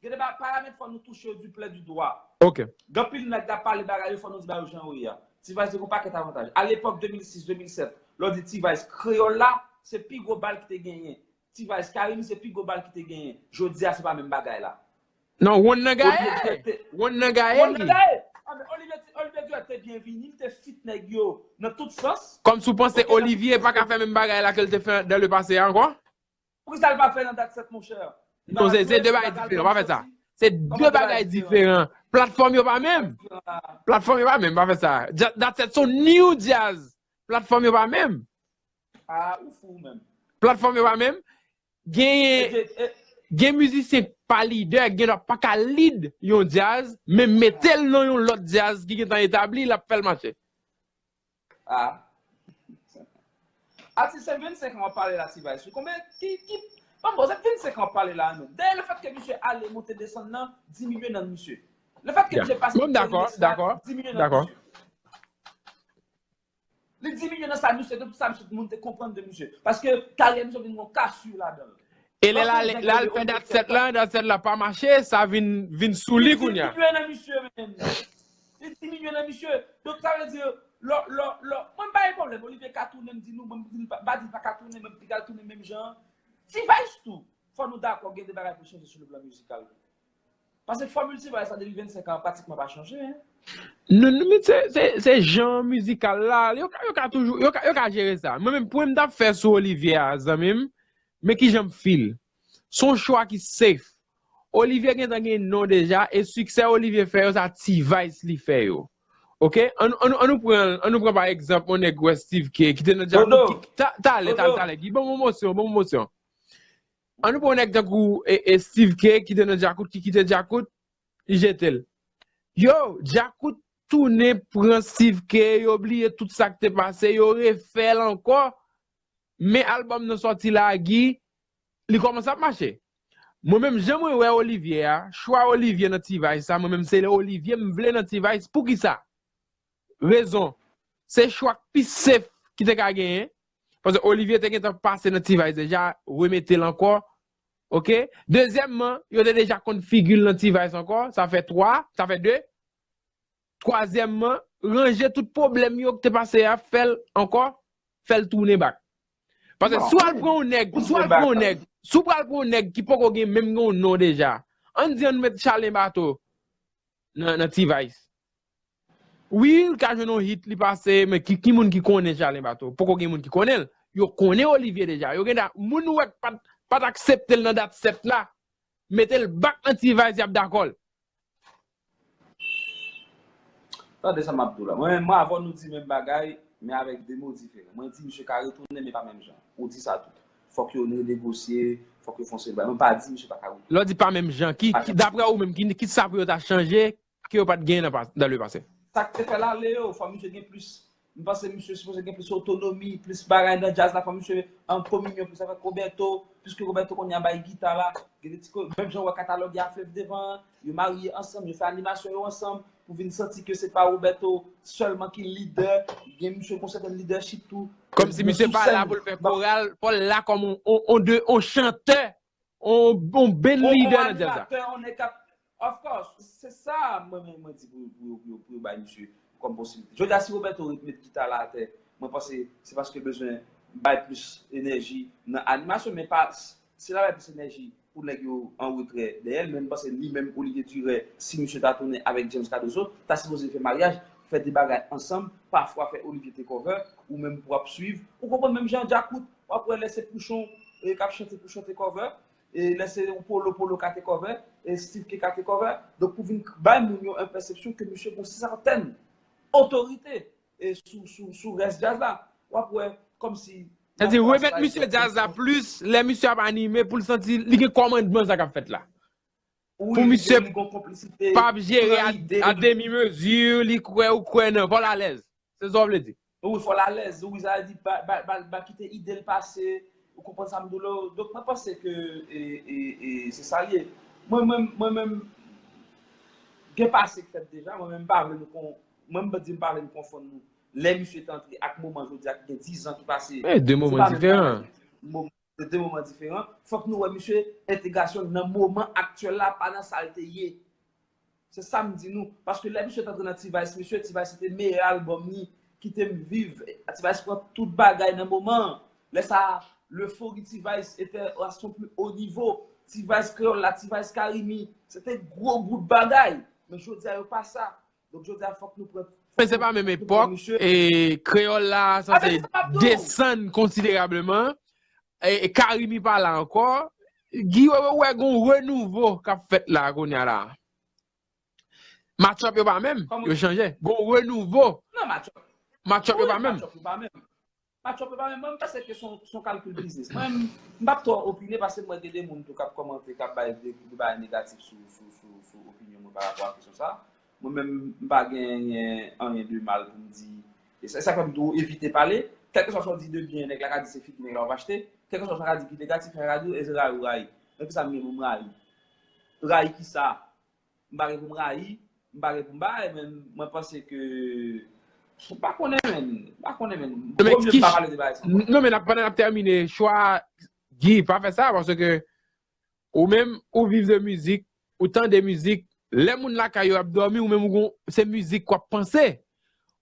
Gen de paramèt fò nou touche yo du plè du dwa. Ok. Gen anpil nèg k ap pale bagay yo, fò nou di bagay yo jan yo ye a. T-Vice te gen yon pakèt avantaj. A lepòk de mil sis, de mil sèt, lè w di T-Vice kreyòl la, se pi gwo bal ki te genyen. T-Vice Carimi se pi gwo bal ki te genyen. Jodi a se pa menm bagay la. Non, Wonn nan gaye. Wonn nan gaye li. Olivier Duet te byen vini, li te fit nèg yo nan tout sans. Kòmsi w panse Olivier pa ka fè menm bagay la ke l te fè dans le passé a ankò? Poukisa l pa fè nan dat sèt monchè? Non, se de bagay diferan, pa fè sa. Se de bagay diferan. Platfòm yo pa menm. Platfòm yo pa menm, pa fè sa. Dat sèt se yon new djaz. Platfòm yo pa menm. Ah, ou fou menm. Platfòm yo pa menm. Gen gen mizisyen k pa lidè, gen dwa pa ka lead yon djaz, men mete l nan yon lòt djaz ki gentan etabli, l ap fè l mache. Ah. Atis, se vennsenk an w ap pale la, T-Vice. Konbyen ki ki Ban m bon, se vennsenk an w ap pale la menm. Dayè lefèt ke misye ale monte desann nan, diminye nan misye. Lefèt ke misye pase nan T-Vice la, diminye nan misye. Li diminye nan sa misye, tout sa misye moun te konprann de misye. Paske karyè misye vin yon kasur ladan l. E lè l ale, lè l fè dat sèt la, dat sèt la pa mache, sa vin vin sou li kounye a. Li diminye nan misye menm. Li diminye nan misye. Donk sa vle di lò lò lò mwen m pa gen pwoblèm Olivier ka tounen m di nou, mwen m di l pa di l pa ka tounen, mwen m piga l tounen menm jan an. T-Vice tou. Fò nou dakò gen de bagay pou chanje sou le plan mizikal. Paske fòmil T-Vice la depi vennsenk an an pratikman pa chanje, en. Non, non, men se, se, se jan mizikal la, yo ka, yo ka toujou, yo ka, yo ka jere sa. Mwen menm, pwen m t ap fè sou Olivier a, zanmi m, men kijan m feel. Se yon chwa ki safe. Olivier gentan gen non deja, e siksè Olivier fè yo, sa T-Vice li fè yo. Ok? Ann, ann, ann nou pran, ann nou pran pa egzanp, yon nèg wè Steve K, ki te nan Djakout, ki, ta, talè, talè, talè, ki ban m emosyon, ban m emosyon. Ann nou pran yon nèg tankou e, e Steve K ki te nan Djakout, ki kite Djakout, li jete l. Yo, Djakout tounen pran Steve K, yo bliye tout sa k te pase, yo refè l ankò. Men albòm nan sòti la, Guy, li kòmanse ap mache. Mwen menm, jan mwen wè Olivier a, chwa Olivier nan T-Vice sa, mwen menm se Olivier m vle nan T-Vice. Poukisa? Rezon, se chwa k pi safe ki te ka genyen. Paske Olivier te gentan pase nan T-Vice deja, remete l ankò. Ok? Dezyèmman, yo te deja konn figi l nan T-Vice ankò, sa fè twa, sa fè de. Twazyèmman, ranje tout pwoblèm yo k te pase a, fè l ankò, fè l tounen back. Paske si w al pran yon nèg, si w al pran yon nèg, si w pral pran yon nèg ki poko gen menm gen yon non deja, ann di ann met Chalen Bato nan, nan T-Vice. Wi, l ka jwenn yon hit, li pase, men ki, ki moun ki konnen Chalen Bato? Poko gen moun ki konnen l. Yo konnen Olivier deja. Yo gen da, moun ou wè k pa t, pa t aksepte l nan dat sèt la, mete l back nan T-Vice, y ap dakò l. Tande sa m ap di w la. Mwen menm, mwen avè w nou di menm bagay, men avèk de mo diferan. Mwen di misye ka retounen, men pa menm jan. Ou di sa tou. Fòk yo renegosye, fòk yo fè yon seri bagay. Mwen pa di misye pa ka retounen. Lè w di pa menm jan, ki, ki daprè ou menm, ki, ki sa pou yo ta chanje, ke yo pa t genyen nan pa, dans le passé? Sa k te fè l ale yo, fò misye gen plis M panse misye sipoze gen plis otonomi, plis bagay nan djaz la, fò misye an kominyon plis avèk Roberto, piske Roberto kounye a bay gita la, gen de ti ko, menm jan w wè katalòg ya Flèv Devan an, yo marye ansanm, yo fè animasyon yo ansanm, pou vin santi ke se pa Roberto sèlman ki lidè, gen misye gon sètèn lidèchip tou. Kòmsi misye pa la pou l fè koral, fò l la kòm on, on, on de, on chantè, on, on band leader nan djaz la. Of course, se sa mwen menm mwen di pou, pou, pou, pou yo bay misye kòm posiblite. Jodi a, si Roberto ret met gita la atè, mwen panse se paske l bezwen bay plis enèji nan animasyon, men pa, si l ap bay plis enèji pou nèg yo an retrè dèyè l, men m panse li menm Olivier Duré, si misye ta tounen avèk James Cardozo, ta sipoze fè maryaj, fè de bagay ansanm, pafwa fè Olivier te cover, ou menm pou ap swiv, ou konprann, menm jan Djakout, w ap wè lè se Pouchon, e, k ap chante, Pouchon te cover, e lè se Polo, Polo ka te cover, e Steve K ka te cover. Donk pou vin bay moun yo yon pèsepsyon ke misye gon sètèn otorite e sou, sou, sou rès djaz la. W ap wè kòmsi. Sa di remèt misye djaz la plis lè misye ap anime pou l santi li gen kòmandman sa k ap fèt la. Pou misye pa ap jere a demi mezi, li kwè ou kwè nan, fò l alèz. Se sa w vle di. Wi, fò l alèz. Wi, sa vle di, ba, ba, ba, ba kite ide l pase. Ou konprann sa m di w la? Donk, mwen panse ke e, e, e, se sa l ye. Mwen, mwen, mwen menm, gen pase k fèt deja. Mwen menm, m pa vle nou kon, mwen, m di m pa vle nou konfonn nou. Lè misye te antre ak moman jodi a ki gen diz an ki pase. E de moman diferan. Se de moman diferan. Fòk nou wè misye entegrasyon nan moman aktyèl la, pa nan sa l te ye. Se sa m di nou. Paske lè misye t antre nan T-Vice, misye, T-Vice se te meyè albòm li ki te m viv. T-Vice pran tout bagay nan moman an. Lè sa a, l'euphorie T-Vice était à son plus haut niveau. T-Vice Kreyòl la, T-Vice Carimi, se te gwo bout bagay. Men jodi a, yo pa sa. Donk, jodi a, fòk nou pran. Men se pa menm epòk. E Kreyòl la sanse desann konsiderableman. E, e Carimi pa la ankò. Guy, ou wè gon renouvo k ap fèt la kounye a la. Match-up yo pa menm, yo chanje. Gon renouvo. Non, match-up. Match-up yo pa menm. Match-up yo pa menm. Mwen, m panse ke se yon, se yon kalkil biznis. Mwen, m, m p ap twò opine paske mwen gen de moun tou k ap kòmante, k ap bay de, de bagay negatif sou, sou, sou, sou opinyon mwen pa rapò a kesyon sa. Mwen menm, m pa genyen anyen de mal pou m di. E sa, sa fè m tou evite pale. Kèlkeswa sa w di de byen, nèg la ka di se figi nèg la w ap achte. Kèlkeswa sa w ka di ki negatif, nèg la ka di w, e se rayi ou rayi. Men kisa m gen pou m rayi? Rayi kisa? M pa gen pou m rayi, m pa gen pou m bay, men mwen panse ke, m pa konnen, men, m pa konnen, men. Vwomye m pa pale de bagay sa ankò. Non, men pandan n ap tèmine, chwa Guy, pa fè sa, paske ou menm, ou viv de mizik, ou tande mizik, lè moun lakay yo ap dòmi, ou menm, ou gon, se mizik w ap panse.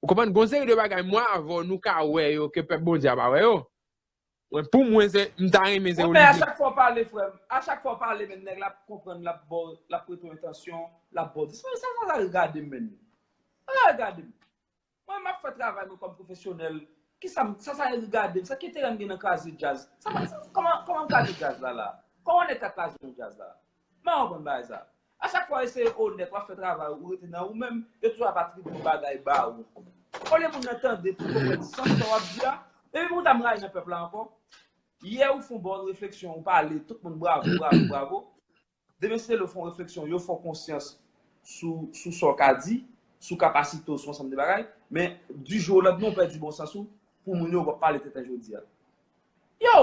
Ou konprann? Gon seri de bagay, mwen avè w, nou ka wè yo, ke pèp Bondye a pa wè yo. Mwen, pou mwen, se, m ta renmen se Olivier. Mwen, men a chak fwa w pale, frè m, a chak fwa w pale, men nèg la ap konprann, l ap ba w, l ap prete w entansyon, l ap ba w dis-, men sa, sa, sa regade m, men. Sa, sa regade m. Mwen, m ap fè travay mwen kòm pwofesyonèl. Kisa m, sa, sa regade m, sa, ki enterè m gen nan kraze djaz? Sa, sa, kòman, kòman m kraze djaz la, la? Kòman nèg ka kraze yon djaz la? M pa konprann bagay sa. A chak fwa w eseye onèt, w ap fè travay ou, ou rete nan ou menm, yo toujou ap atribye yon bagay ba ou. Olye moun nan tande pou konprann sans sa w ap di a, epi pou ta m rayi nan pèp la ankò. Yè ou fè yon bòn refleksyon, ou pale, tout moun bravo, bravo, bravo. Demen si te lè w fè yon refleksyon, yo fè w konsyans sou, sou sa w ka di, sou kapasite w, sou ansanm de bagay, men du jour au lendemain, ou pèdi bon sans ou, pou moun yo, w ap pale tenten jodi a. Yo!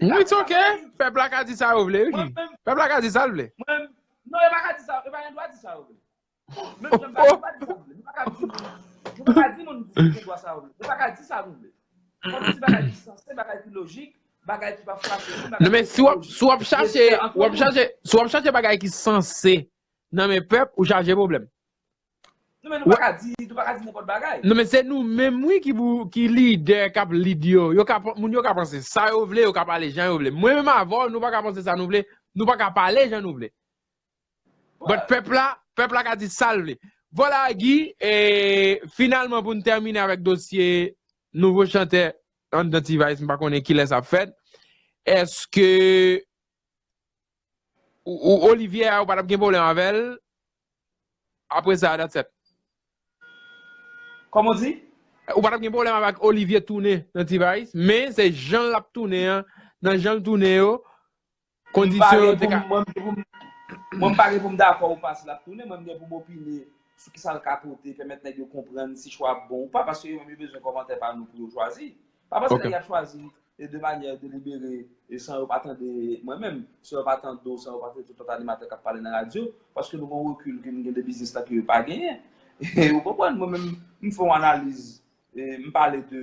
Wi, it's ok. Pèp la ka di sa yo vle, wi. Pèp la ka di sa l vle. Mwen, non, yo pa ka di sa, yo pa gen dwa di sa yo vle. Menm jan m pa, yo pa di sa yo vle. Nou pa ka di moun, nou pa ka di moun di gen dwa sa yo vle. Nou pa ka di sa nou vle. Fò nou di bagay ki sanse, bagay ki lojik, bagay ki pa fache moun, bagay ki lojik. Non, men si w ap, si w ap chache, w ap chache, si w ap chache bagay ki sanse nan men pèp, ou chache pwoblèm. Non, men nou pa ka di, nou pa ka di nenpòt bagay. Non, men se nou menm, wi, ki pou, ki lidè k ap lead yo. Yo ka, moun yo ka panse sa yo vle, yo ka pale jan yo vle. Mwen menm avè w, nou pa ka panse sa nou vle, nou pa ka pale jan nou vle. But pèp la, pèp la ka di sa l vle. Vwala, Guy, e finalman, pou n tèmine avèk dosye nouvo chantè anndan T-Vice, m pa konnen kilè sa ap fèt. Èske ou, ou, Olivier a, ou pa t ap gen pwoblèm avè l? Apre sa, that's it. Kòman w di? Ou pa t ap gen pwoblèm avèk Olivier tounen nan T-Vice, men se jan l ap tounen an, nan jan l tounen yo, kondisyon yo te ka. Mwen, mwen, mwen, m pa gen pou m dakò ou pa si l ap tounen, mwen, m gen pou m opine sou kisa l ka pote, pèmèt nèg yo konprann si chwa ap bon ou pa, paske yo menm yo bezwen kòmantè pa nou pou yo chwazi. Pa paske nèg y ap chwazi e de manyè delibere, e san yo pa tande mwen menm, san yo pa tande w, san yo pa tande tout lòt animatè k ap pale nan radyo, paske nou gen yon rekil ke nou gen de biznis la ke yo pa genyen. Ou konprann? Mwen menm, m fè yon analiz, e, m pale de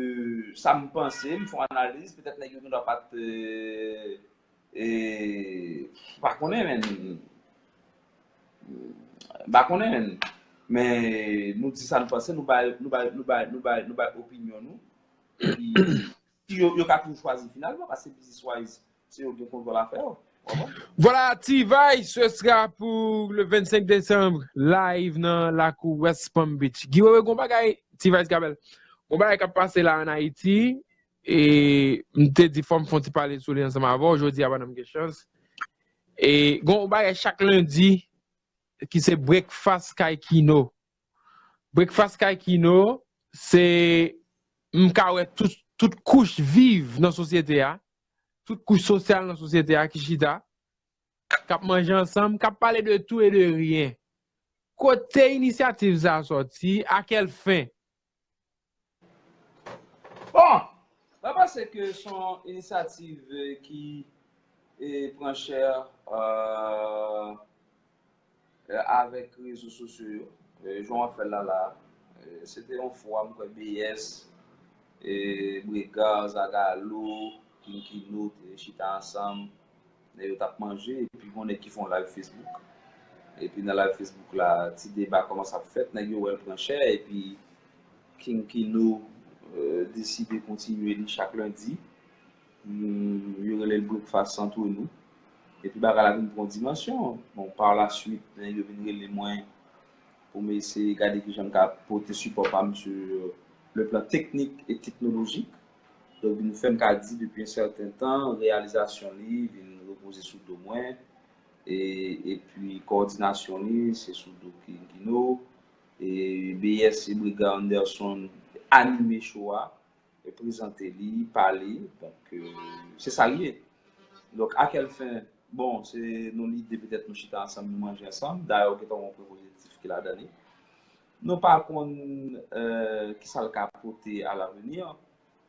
sa m panse, m fè yon analiz, petèt nèg yo gendwa pa t, e, e, m pa konnen, men M pa konnen, men nou di sa nou panse, nou bay, nou bay, nou bay, nou bay, nou bay opinyon nou. Epi, si yo, yo ka toujou chwazi finalman, paske business wise, se yo ki gen kontwòl afè yo. Ou konprann? Voilà, T-Vice, ce sera pour le vingt-cinq décembre, live nan lakou West Palm Beach. Guy Wewe, gon bagay, T-Vice Kabel. Gon bagay k ap pase la an Ayiti, e m te di fò m fè yon ti pale sou li ansanm avè w, jodi a pandan m gen chans. E gon bagay chak lendi ki se Breakfast kay Kino. Breakfast kay Kino, se m ka wè tout, tout kouch viv nan sosyete a, tout kouch sosyal nan sosyete a ki chita, k ap manje ansanm, k ap pale de tout e de ryen. Kote inisyativ sa a sòti? A kèl fen? Bon, mwen panse ke se yon inisyativ eh, ki eh, pran chè eh, eh, avèk rezo sosyo yo. Eh, jan w ap fè l la la, eh, se te yon fwa m kwè B S, eh, Bregard, Zagalo, King Kino te chita ansanm. Nèg yo t ap manje, epi gon nèg ki fè yon live Facebook. Epi nan live Facebook la, ti deba kòmanse ap fèt, nèg yo wè l pran chè, epi King Kino eh, deside kontinye li chak lendi. Hmm, yo rele l Breakfast Entre Nous. Epi bagay la vin pran dimansyon. Bon, par la suite, nèg yo vin rele mwen pou m eseye gade kijan m ka pote sipò pa m sou le plan teknik e teknolojik. Donk, vin fè m ka di depi yon sèten tan, reyalizasyon li vin repoze sou do mwen. E, epi kowòdinasyon li, se sou do King Kino. E B S e Bregard Anderson anime show a, e prezante li, pale. Donk, eh, se sa l ye. Donk, a kèl fen? Bon, se nou lide petèt nou chita ansanm, nou manje ansanm. Dayè, ou gentan wè yon pwen pozitif ki ladan li. Nou pa konn eh, ki sa l ka pote à l'avenir,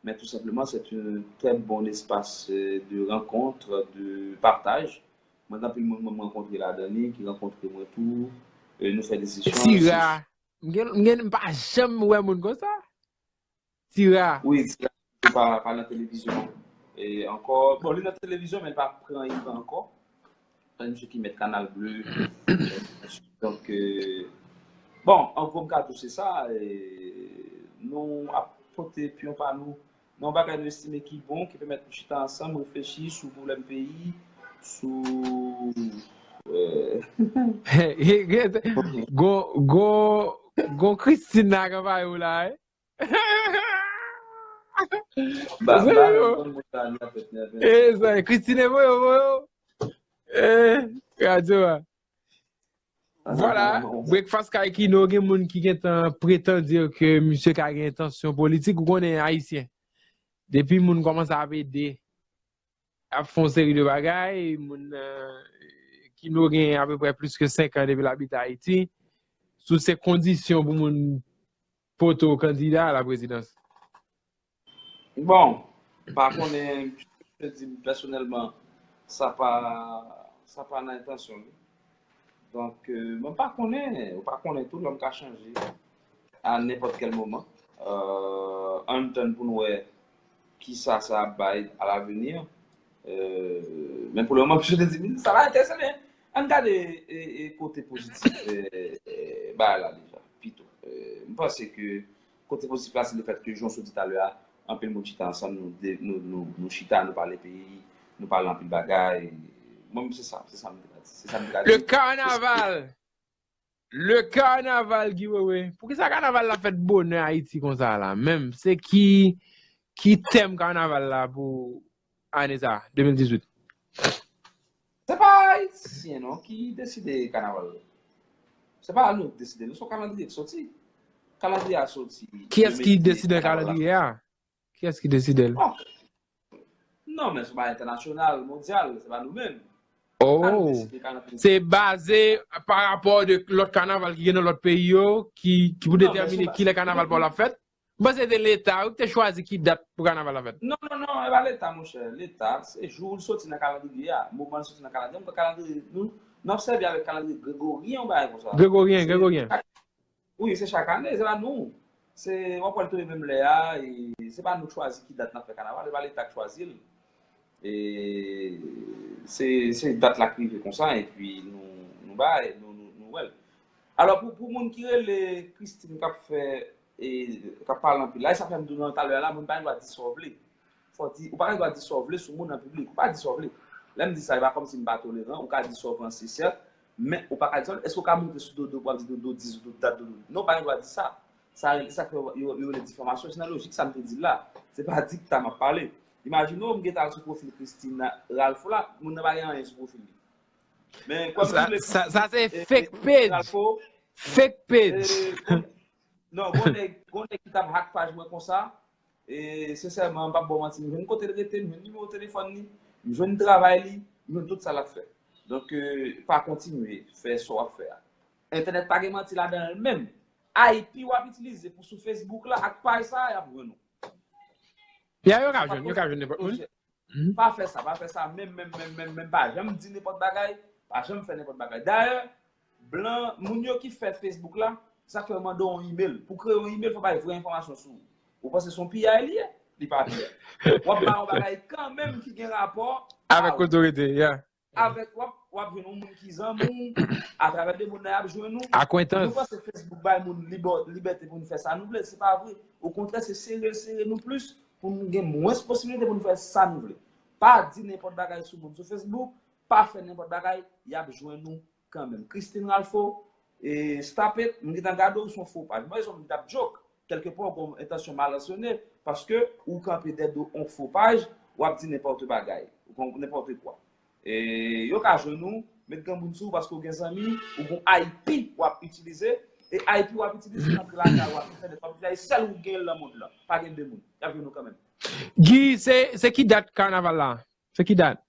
men tou senpleman, c'est un très bon espace eh, de rencontre, de partage. Mwen, gen anpil moun mwen rankontre ladan li, ki rankontre mwen tou. Eh, nou fè disisyon. Tira, m gen, m gen, m pa janm wè moun konsa. Tira. Wi, Tira pa, pa nan televizyon eh, ankò. Bon, li nan televizyon, men li pa pran ekran ankò. Se misye ki mèt Kanal Ble. Donk, eh, bon, an gwo, m ka di w se sa. Eh, nou ap pote pyon pa nou nan yon bagay nou estime ki bon, ki pèmèt nou chita ansanm, reflechi sou pwoblèm peyi, sou eh, Gon, gon, gon Christine nan ak anvayi w la, eh? Ba, ba, ban mwen sa, ni apèt, ni apèt. Eh, sa, Christine, voye, voye. Eh, radyo a. Voilà, Breakfast kay Kino, gen moun ki gentan pretan dir ke misye ka gen entansyon politik, ou konnen ayisyen. Depi moun kòmanse ap ede, ap fè yon seri de bagay, moun nan, Kino gen apeprè plis ke senk an depi l abite Ayiti, sou se kondisyon pou moun poto kandida a la prezidans. Bon, m pa konnen, misye di m pèsonèlman, sa pa, sa pa nan entansyon li. Donk, eh, mwen pa konnen, ou pa konnen tou, lòm ka chanje a nenpòt kèl moman. Eh, ann tann pou n wè kisa sa ap bay à l'avenir. Eh, men pou le moman, misye te di m, sa pa enterese l, men ann gade eh, eh, kote pozitif eh, eh, bagay la deja, pito. Eh, m panse ke kote pozitif la, se lefèt ke, jan w sot di talè a, anpil moun chita ansanm, nou, de, nou, nou, nou chita, nou pale peyi, nou pale anpil bagay. Mwen, se sa, se sa m te ka di. Se sa m te ka di. Le carnaval! Le carnaval, Guy Wewe. Poukisa kanaval la fèt bonè Ayiti konsa la? Menm, se ki, ki tèm kanaval la pou ane sa, de mil dizuit? Se pa Ayisyen non ki deside kanaval la. Se pa nou ki deside, nou se yon kalandriye ki soti. Kalandriye a soti. Kiyès ki deside kalandriye a? Kiyès ki deside l? Non, men se yon bagay entènasyonal, mondyal, se pa nou menm. Oh, se baze pa rapò de lòt kanaval ki gen nan lòt peyi yo, ki, ki pou detèmine kilè kanaval pa w la fèt. M panse se te Leta wi ki te chwazi ki dat pou kanaval la fèt. Non, non, non, e pa Leta, monchè. Leta, se jou l soti nan kalandriye a. Moman l soti nan kalandriye a. M kwè kalandriye, nou, nou ap sèvi avèk kalandriye gregoryen, yon bagay konsa. Gregoryen, gregoryen. Wi, se chak ane, se pa nou. Se, w ap wè l tonbe menm lè a, e se pa nou k chwazi ki dat n ap fè kanaval, se pa Leta k chwazi l. E se, se dat la k rive konsa, epi nou, nou bay, nou, nou, nou Alò, pou, pou moun ki rele Christine k ap fè, e, k ap pale anpil la, e sa fè m di w nan talè a la, moun pa gen dwa di sa w vle. Fò di, ou pa gen dwa di sa w vle sou moun an piblik. Ou pa di sa w vle. Lè m di sa, e pa kòmsi m pa toleran. Ou ka di sa w panse, sèt, men ou pa ka di sa w vle. Èske ou ka monte sou Dodo pou w ap di Dodo di, Dodo dat, Dodo? Non, ou pa gen dwa di sa. Sa, sa k fè yo, yo rele difamasyon. Se nan lojik sa m te di l la. Se pa dikta m ap pale. Imajine w, m gentan al sou pwofil Christine Ralph la, moun nan pa gen anyen sou pwofil li. Men, kòm Sa, si le sa, sa se e, fake e, page. Ralph, Fake page. e, gon- non, gon nèg, gon nèg ki t ap hack paj mwen konsa. E, sensèman, m p ap ba w manti, m jwenn kote l rete, m jwenn nimewo telefòn li, m jwenn travay li, m jwenn tout sa l ap fè. Donk, e, pa kontinye fè sa w ap fè a. Entènèt pa gen manti ladan l menm. I P w ap itilize pou sou Facebook la ak paj sa a, y ap jwenn ou. Ya, yo ka jwenn, yo ka jwenn nenpòt moun. Mhm. Pa fè sa, pa fè sa, menm, menm, menm, menm, menm, pa janm di nenpòt bagay, pa janm fè nenpòt bagay. Dayè, blan, moun yo ki fè Facebook la, sa k fè yo mande w yon email. Pou kreye yon email, fò bay vrè enfòmasyon sou ou. Ou panse se yon piyay li ye? Li pa piyay. W ap bay yon bagay kanmenm ki gen rapò Avèk a ou. Otorite, yeah. Avèk w ap, w ap jwenn yon moun ki zanmi w, atravè de moun nan y ap jwenn ou. Akwentans. Nou panse Facebook bay moun libè-, libète pou nou fè sa nou vle, se pa vre. Okontrè, se sere l sere nou plis pou nou gen mwens posibilite pou nou fè sa nou vle. Pa di nenpòt bagay sou moun sou Facebook, pa fè nenpòt bagay, y ap jwenn ou kanmenm. Christine Ralpho, e, stop it, m gentan gade w sou yon fo paj. Mwen, se yon moun k ap joke. Kèlkepwa, w gen yon entansyon malansyone, paske ou kanpe dèyè do yon fo paj, w ap di nenpòt bagay, ou konn nenpòt kwa. E yo ka jwenn ou, met granmoun sou ou paske w gen zanmi, ou gen I P w ap itilize, e I P w ap itilize, w antre lakay ou, w ap entènèt, w ap itilize, sèl ou gen l nan mond lan. Pa gen de moun. Y ap jwenn ou kanmenm. Guy, se, se ki dat kanaval la? Se ki dat?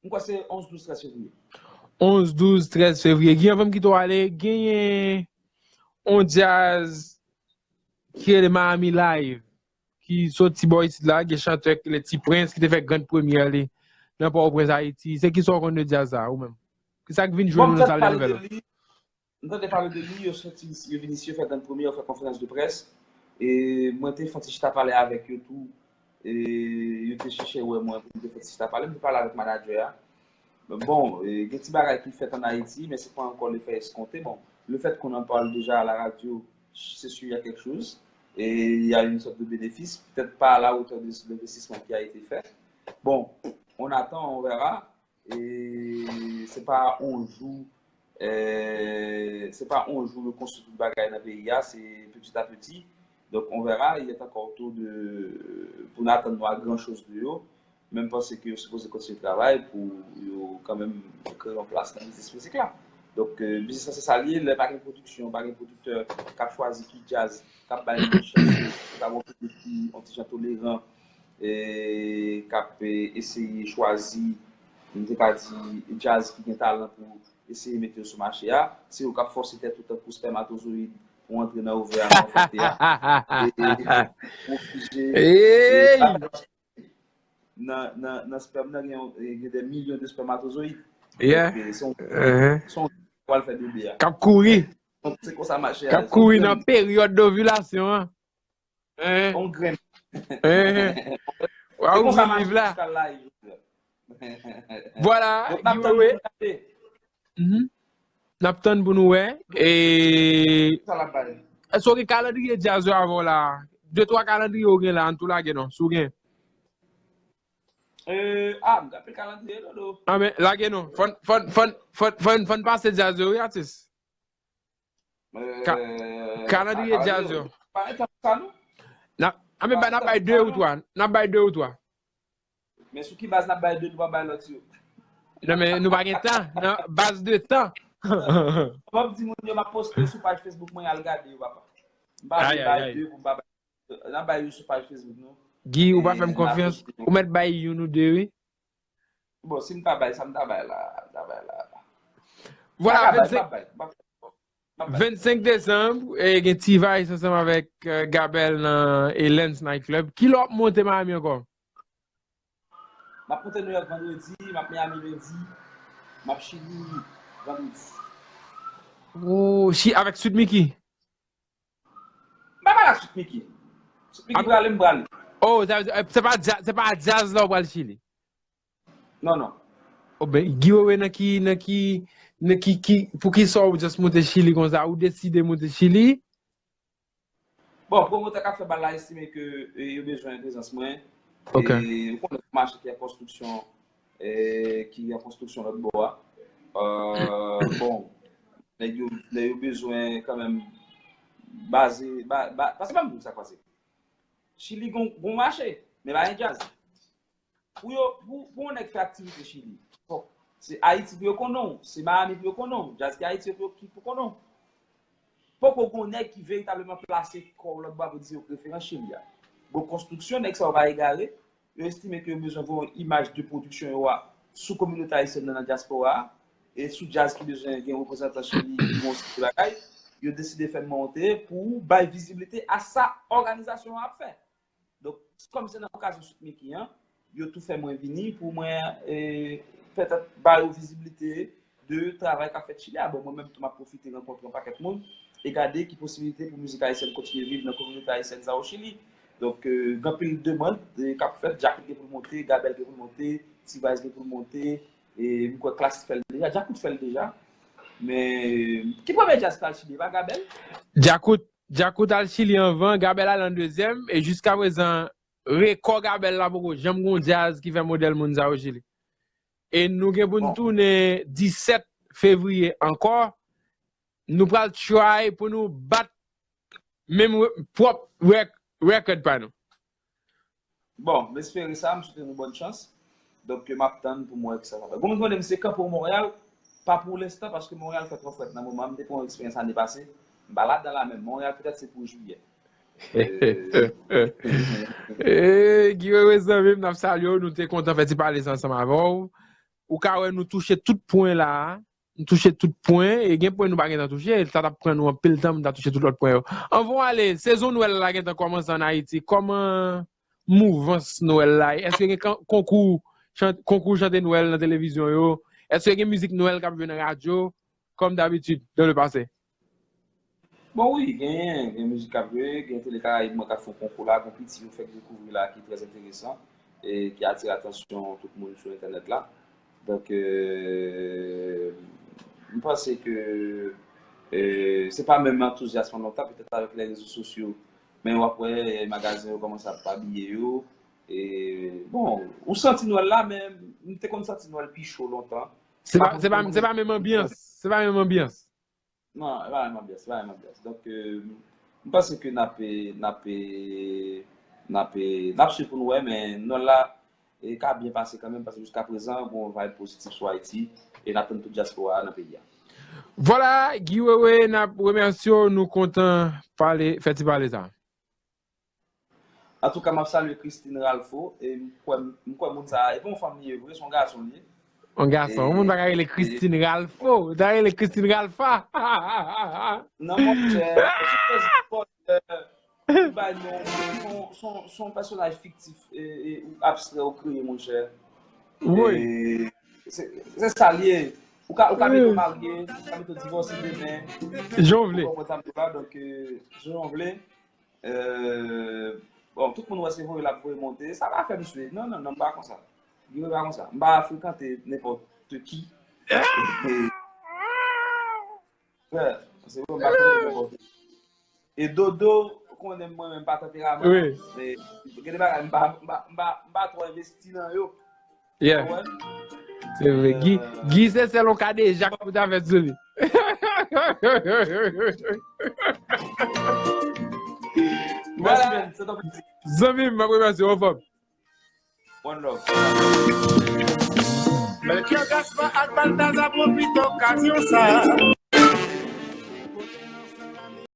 M kwè se onz, douz, trèz fevriye. Onz, douz, trèz fevriye. Guy, anvan m kite w ale, genyen yon djaz ki rele Miami Live, ki soti bò isit la, gen chantè ki rele Ti Prince, ki te fè grand premyè li nan Pòtoprens, Ayiti. Se ki sa w konn de djaz sa, ou menm? Ki sa k vin jwenn Bon, m ou nan tande sal de pale de nouvèl? li, m tande pale de li, yo soti isi, yo vin isi, yo fè grand premyè, yo fè konferans de près. E mwen te fè yon ti chita pale avèk yo tou. E yo te chèche wè mwen pou m te fè yon ti chita pale. M te pale avèk manadjè a. Bon, e, gen ti bagay ki fèt ann Ayiti, men se pa ankò lefè eskonte. Bon, le fait qu'on en parle déjà à la radio, c'est sûr, il y a quelque chose. Et il y a une sorte de bénéfice, peut-être pas à la hauteur de, de l'investissement qui a été fait. Bon, on attend, on verra. E se pa yon jou, e, se pa yon jou yo konstwi tout bagay nan peyi a, se petit à petit. Donc, on verra, il est encore tôt de, pou n atann nou a gran choz de yo. Men m panse ke yo sipoze kontinye travay pou yo kanmenm kreye yon plas nan biznis mizik la. Donk, e, biznis la se sa l ye, lè pa gen pwodiksyon, pa gen pwodiktè k ap chwazi ki djaz k ap bay moun chans yo, pou ta gen yon piblik ki yon ti jan toleran, e k ap, e, eseye chwazi, m te ka di, djaz ki gen talan pou eseye mete yo sou mache a. Se yo k ap fòse tèt ou tankou spèmatozoyid pou antre nan ovè a, nan anfante a. E, ou oblije, e, Hey! nan, nan, nan spèm nan, gen, gen de milyon de spèmatozoyid. Yeah. Donk, e, se yon, Uh-huh. se yon pral fè bebe a. K ap kouri. Donk, se konsa mache a. K ap kouri nan peryòd dovilasyon an. Hein? On grenn. Hein? Wa ou viv la. Vwala, Guy Wewe. N ap tann pou nou wè. E èske w gen kalandriye djaz yo avè w la? De twa kalandriye ou gen la, ann tou lage non, si w gen. Euh, ah, m gen anpil kalandriye, Dodo. Ah, men, lage non. Fòn, fòn, fòn, fòn, fòn, fòn pase djaz yo, wi, atis. Ka-, euh, kalandriye djaz yo. Pa gen tan pou sa, non. N ap, ah, men, n ap bay de ou twa. N ap bay de ou twa. Men sou ki baz n ap bay de, nou pa bay lòt yo? Non, men nou pa gen tan. Nan baz de tan. M ap di moun yo, m ap poste sou paj Facebook mwen, al gade yo, papa. M pa vle bay de pou m pa bay. N ap bay yo sou paj Facebook nou. Guy, ou pa fè m konfyans. Ou mèt bay youn ou de, wi. Bon, si m ta bay, sa m ta bay la, m ta bay la. Vwala, vennsenk, vennsenk desanm, e, gen T-Vice ansanm avèk, e, Gabel nan Elens Night Club. Kilè w ap monte Miami ankò? M ap monte Nouyòk vandredi, m ap Miami lendi, m ap Chili vandredi. Ou chi-, avèk Sweet Micky? M pa pale ak Sweet Micky. Sweet Micky prale, m prale. Oh, sa vle di, e, se pa dja-, se pa djaz la ou pral Chili? Non, non. Oh, ben, Guy Wewe nan ki, nan ki, Ne ki, ki, pou ki sa w just moute Chili konsa? Ou deside moute Chili? Bon, pwomotè k ap fè bal la estime ke e, yo bezwen prezans mwen. Ok. E ou konnen mache ki an konstriksyon, e, ki an konstriksyon lòt bò a. Euh, bon, nèg yo, nèg yo bezwen kanmenm baze, ba, ba, paske pa m di w sa k pase. Chili gon, gon mache, men pa gen djaz. Pou yo, pou, pou yon nèg fè aktivite Chili, fòk se Ayiti pou yo konnen w, se Miami pou yo konnen w, djaz ki Ayiti yo pou yo ki pou konnen w. Poko gon nèg ki veritableman plase kò w lòt bò pou di yo referans Chili a. Bon, konstriksyon nèg sa yo pa egare, yo estime ke yo bezwen voye yon imaj de pwodiksyon yo a sou kominote ayisyèn nan nan dyaspora a, e sou djaz ki bezwen gen reprezantan Chili ki gon seri de bagay, yo deside fè monte pou bay vizibilite a sa òganizasyon an ap fè. Donk, kòm se nan okazyon Sweet Micky an, yo tou fè mwen vini pou mwen e, petèt ba yo vizibilite de travay k ap fèt Chili a. Bon, mwen menm tou m ap pwofite rankontre yon pakèt moun e gade ki posibilite pou mizik ayisyèn kontinye viv nan kominote ayisyèn sa o Chili. Donk, e, gen anpil demann e, k ap fèt, Djakout gen pou l monte, Gabèl gen pou l monte, T-Vice gen pou l monte, e m kwè Klass fè l deja, Djakout fè l deja. Men, ki premye djaz k al Chili? E pa Gabèl? Djakout, Djakout al Chili anvan, Gabèl al an dezyèm, e jiskaprezan, rekò Gabèl la poko janm gon djaz ki fè modèl moun sa yo Chili. E nou gen pou n tounen disèt fevriye ankò. Nou pral try pou nou bat menm re- pwòp rèk- record pa nou. Bon, m espere sa, m swete nou bòn chans. Donk, m ap tann pou m wè kisa sa fè. Bon, m konnen m se kanpe Monreyal, pa pou lenstan, paske Monreyal fè twò frèt nan moman. M te pran yon eksperyans ane pase. M pa ladan la menm. Monreyal petèt se pou jiyè. Hey, Guy Wewe zanmi m, n ap salye w, nou te kontan fè ti pale sa ansanm avè w. Ou ka wè nou touche tout pwen la a. Nou touche tout pwen, e gen pwen nou pa gentan touche, sa t ap pran nou anpil tan pou n ta touche tout lòt pwen yo. Anvan w ale, sezon Nwèl la gentan kòmanse ann Ayiti. Kòman mouvans Nwèl la ye? Èske gen kan- konkou, chan- konkou chante Nwèl nan televizyon yo? Èske gen mizik Nwèl k ap jwe nan radyo, kòm dabitid, dans le passé? Bon, wi, genyen, gen mizik k ap jwe, gen Tele Karayib mwen k ap fè yon konkou la, gen piti yo fèk dekouvri la ki trè enteresan e ki atire atansyon tout moun sou entènèt la. Donk, euh, m panse ke euh, se pa menm antouziyasm an lontan, petèt avèk lè rezo sosyo, men w ap wè eh, magazen yo kòmanse ap abiye yo. E, bon, ou santi Nwèl la, men m te konn santi Nwèl pi cho lontan. Se pa, se pa, se pa menm anbyans. Se pa menm anbyans. Non, e pa menm anbyans, se pa menm anbyans. Donk, euh, m panse ke n ap, n ap, n ap, n ap swiv pou n wè, men Nwèl la e ka byen pase kanmenm, paske jiskaprezan, gon vibe pozitif sou Ayiti, e n ap tann tout dyaspora a nan peyi a. Vwala, Guy Wewe, n ap remèsye w, nou kontan pale, fè ti pale sa. Antouka, m ap salye Christine Ralpho, e m kwè, m kwè moun sa a, e pa yon fanm li ye vre, se yon gason li ye. Yon gason, yon moun pa ka rele Christine Ralpho, ou ta rele Christine Ralpha. Non, monchè, se Facebook, monchè, ou bay non, se yon, se yon, se yon pèsonaj fiktif, e, e, ou abstrè, ou kreye, monchè. Wi. E, se, se sa l ye. Ou ka, ou ka mete w marye, ou ka mete w divòse demen. Jan w vle. Ou konprann sa m di w la, donk, euh, jan w vle. Euh, bon, tout moun wè se voye l ap voye monte. Sa pa fè m swe. Non, non, non, m pa konsa. Guy Wewe pa konsa. M pa frekante nenpòt ki. Frè, se vre, m pa frekante nenpòt ki. E Dodo, ou konnen mwen menm pa tanperaman. Wi. Men, gen de bagay, m pa, m pa, m pa, m pa twò envesti nan yo. Yeah. Se vre. Guy, Guy se sèl yon kadejak pou ta fèt sou li. Mèsi, men, se ton plezi. Zanmi m, m ap remèsye w anfòm. One love. Melchior Gaspard ak Balthazar pwofite okazyon sa.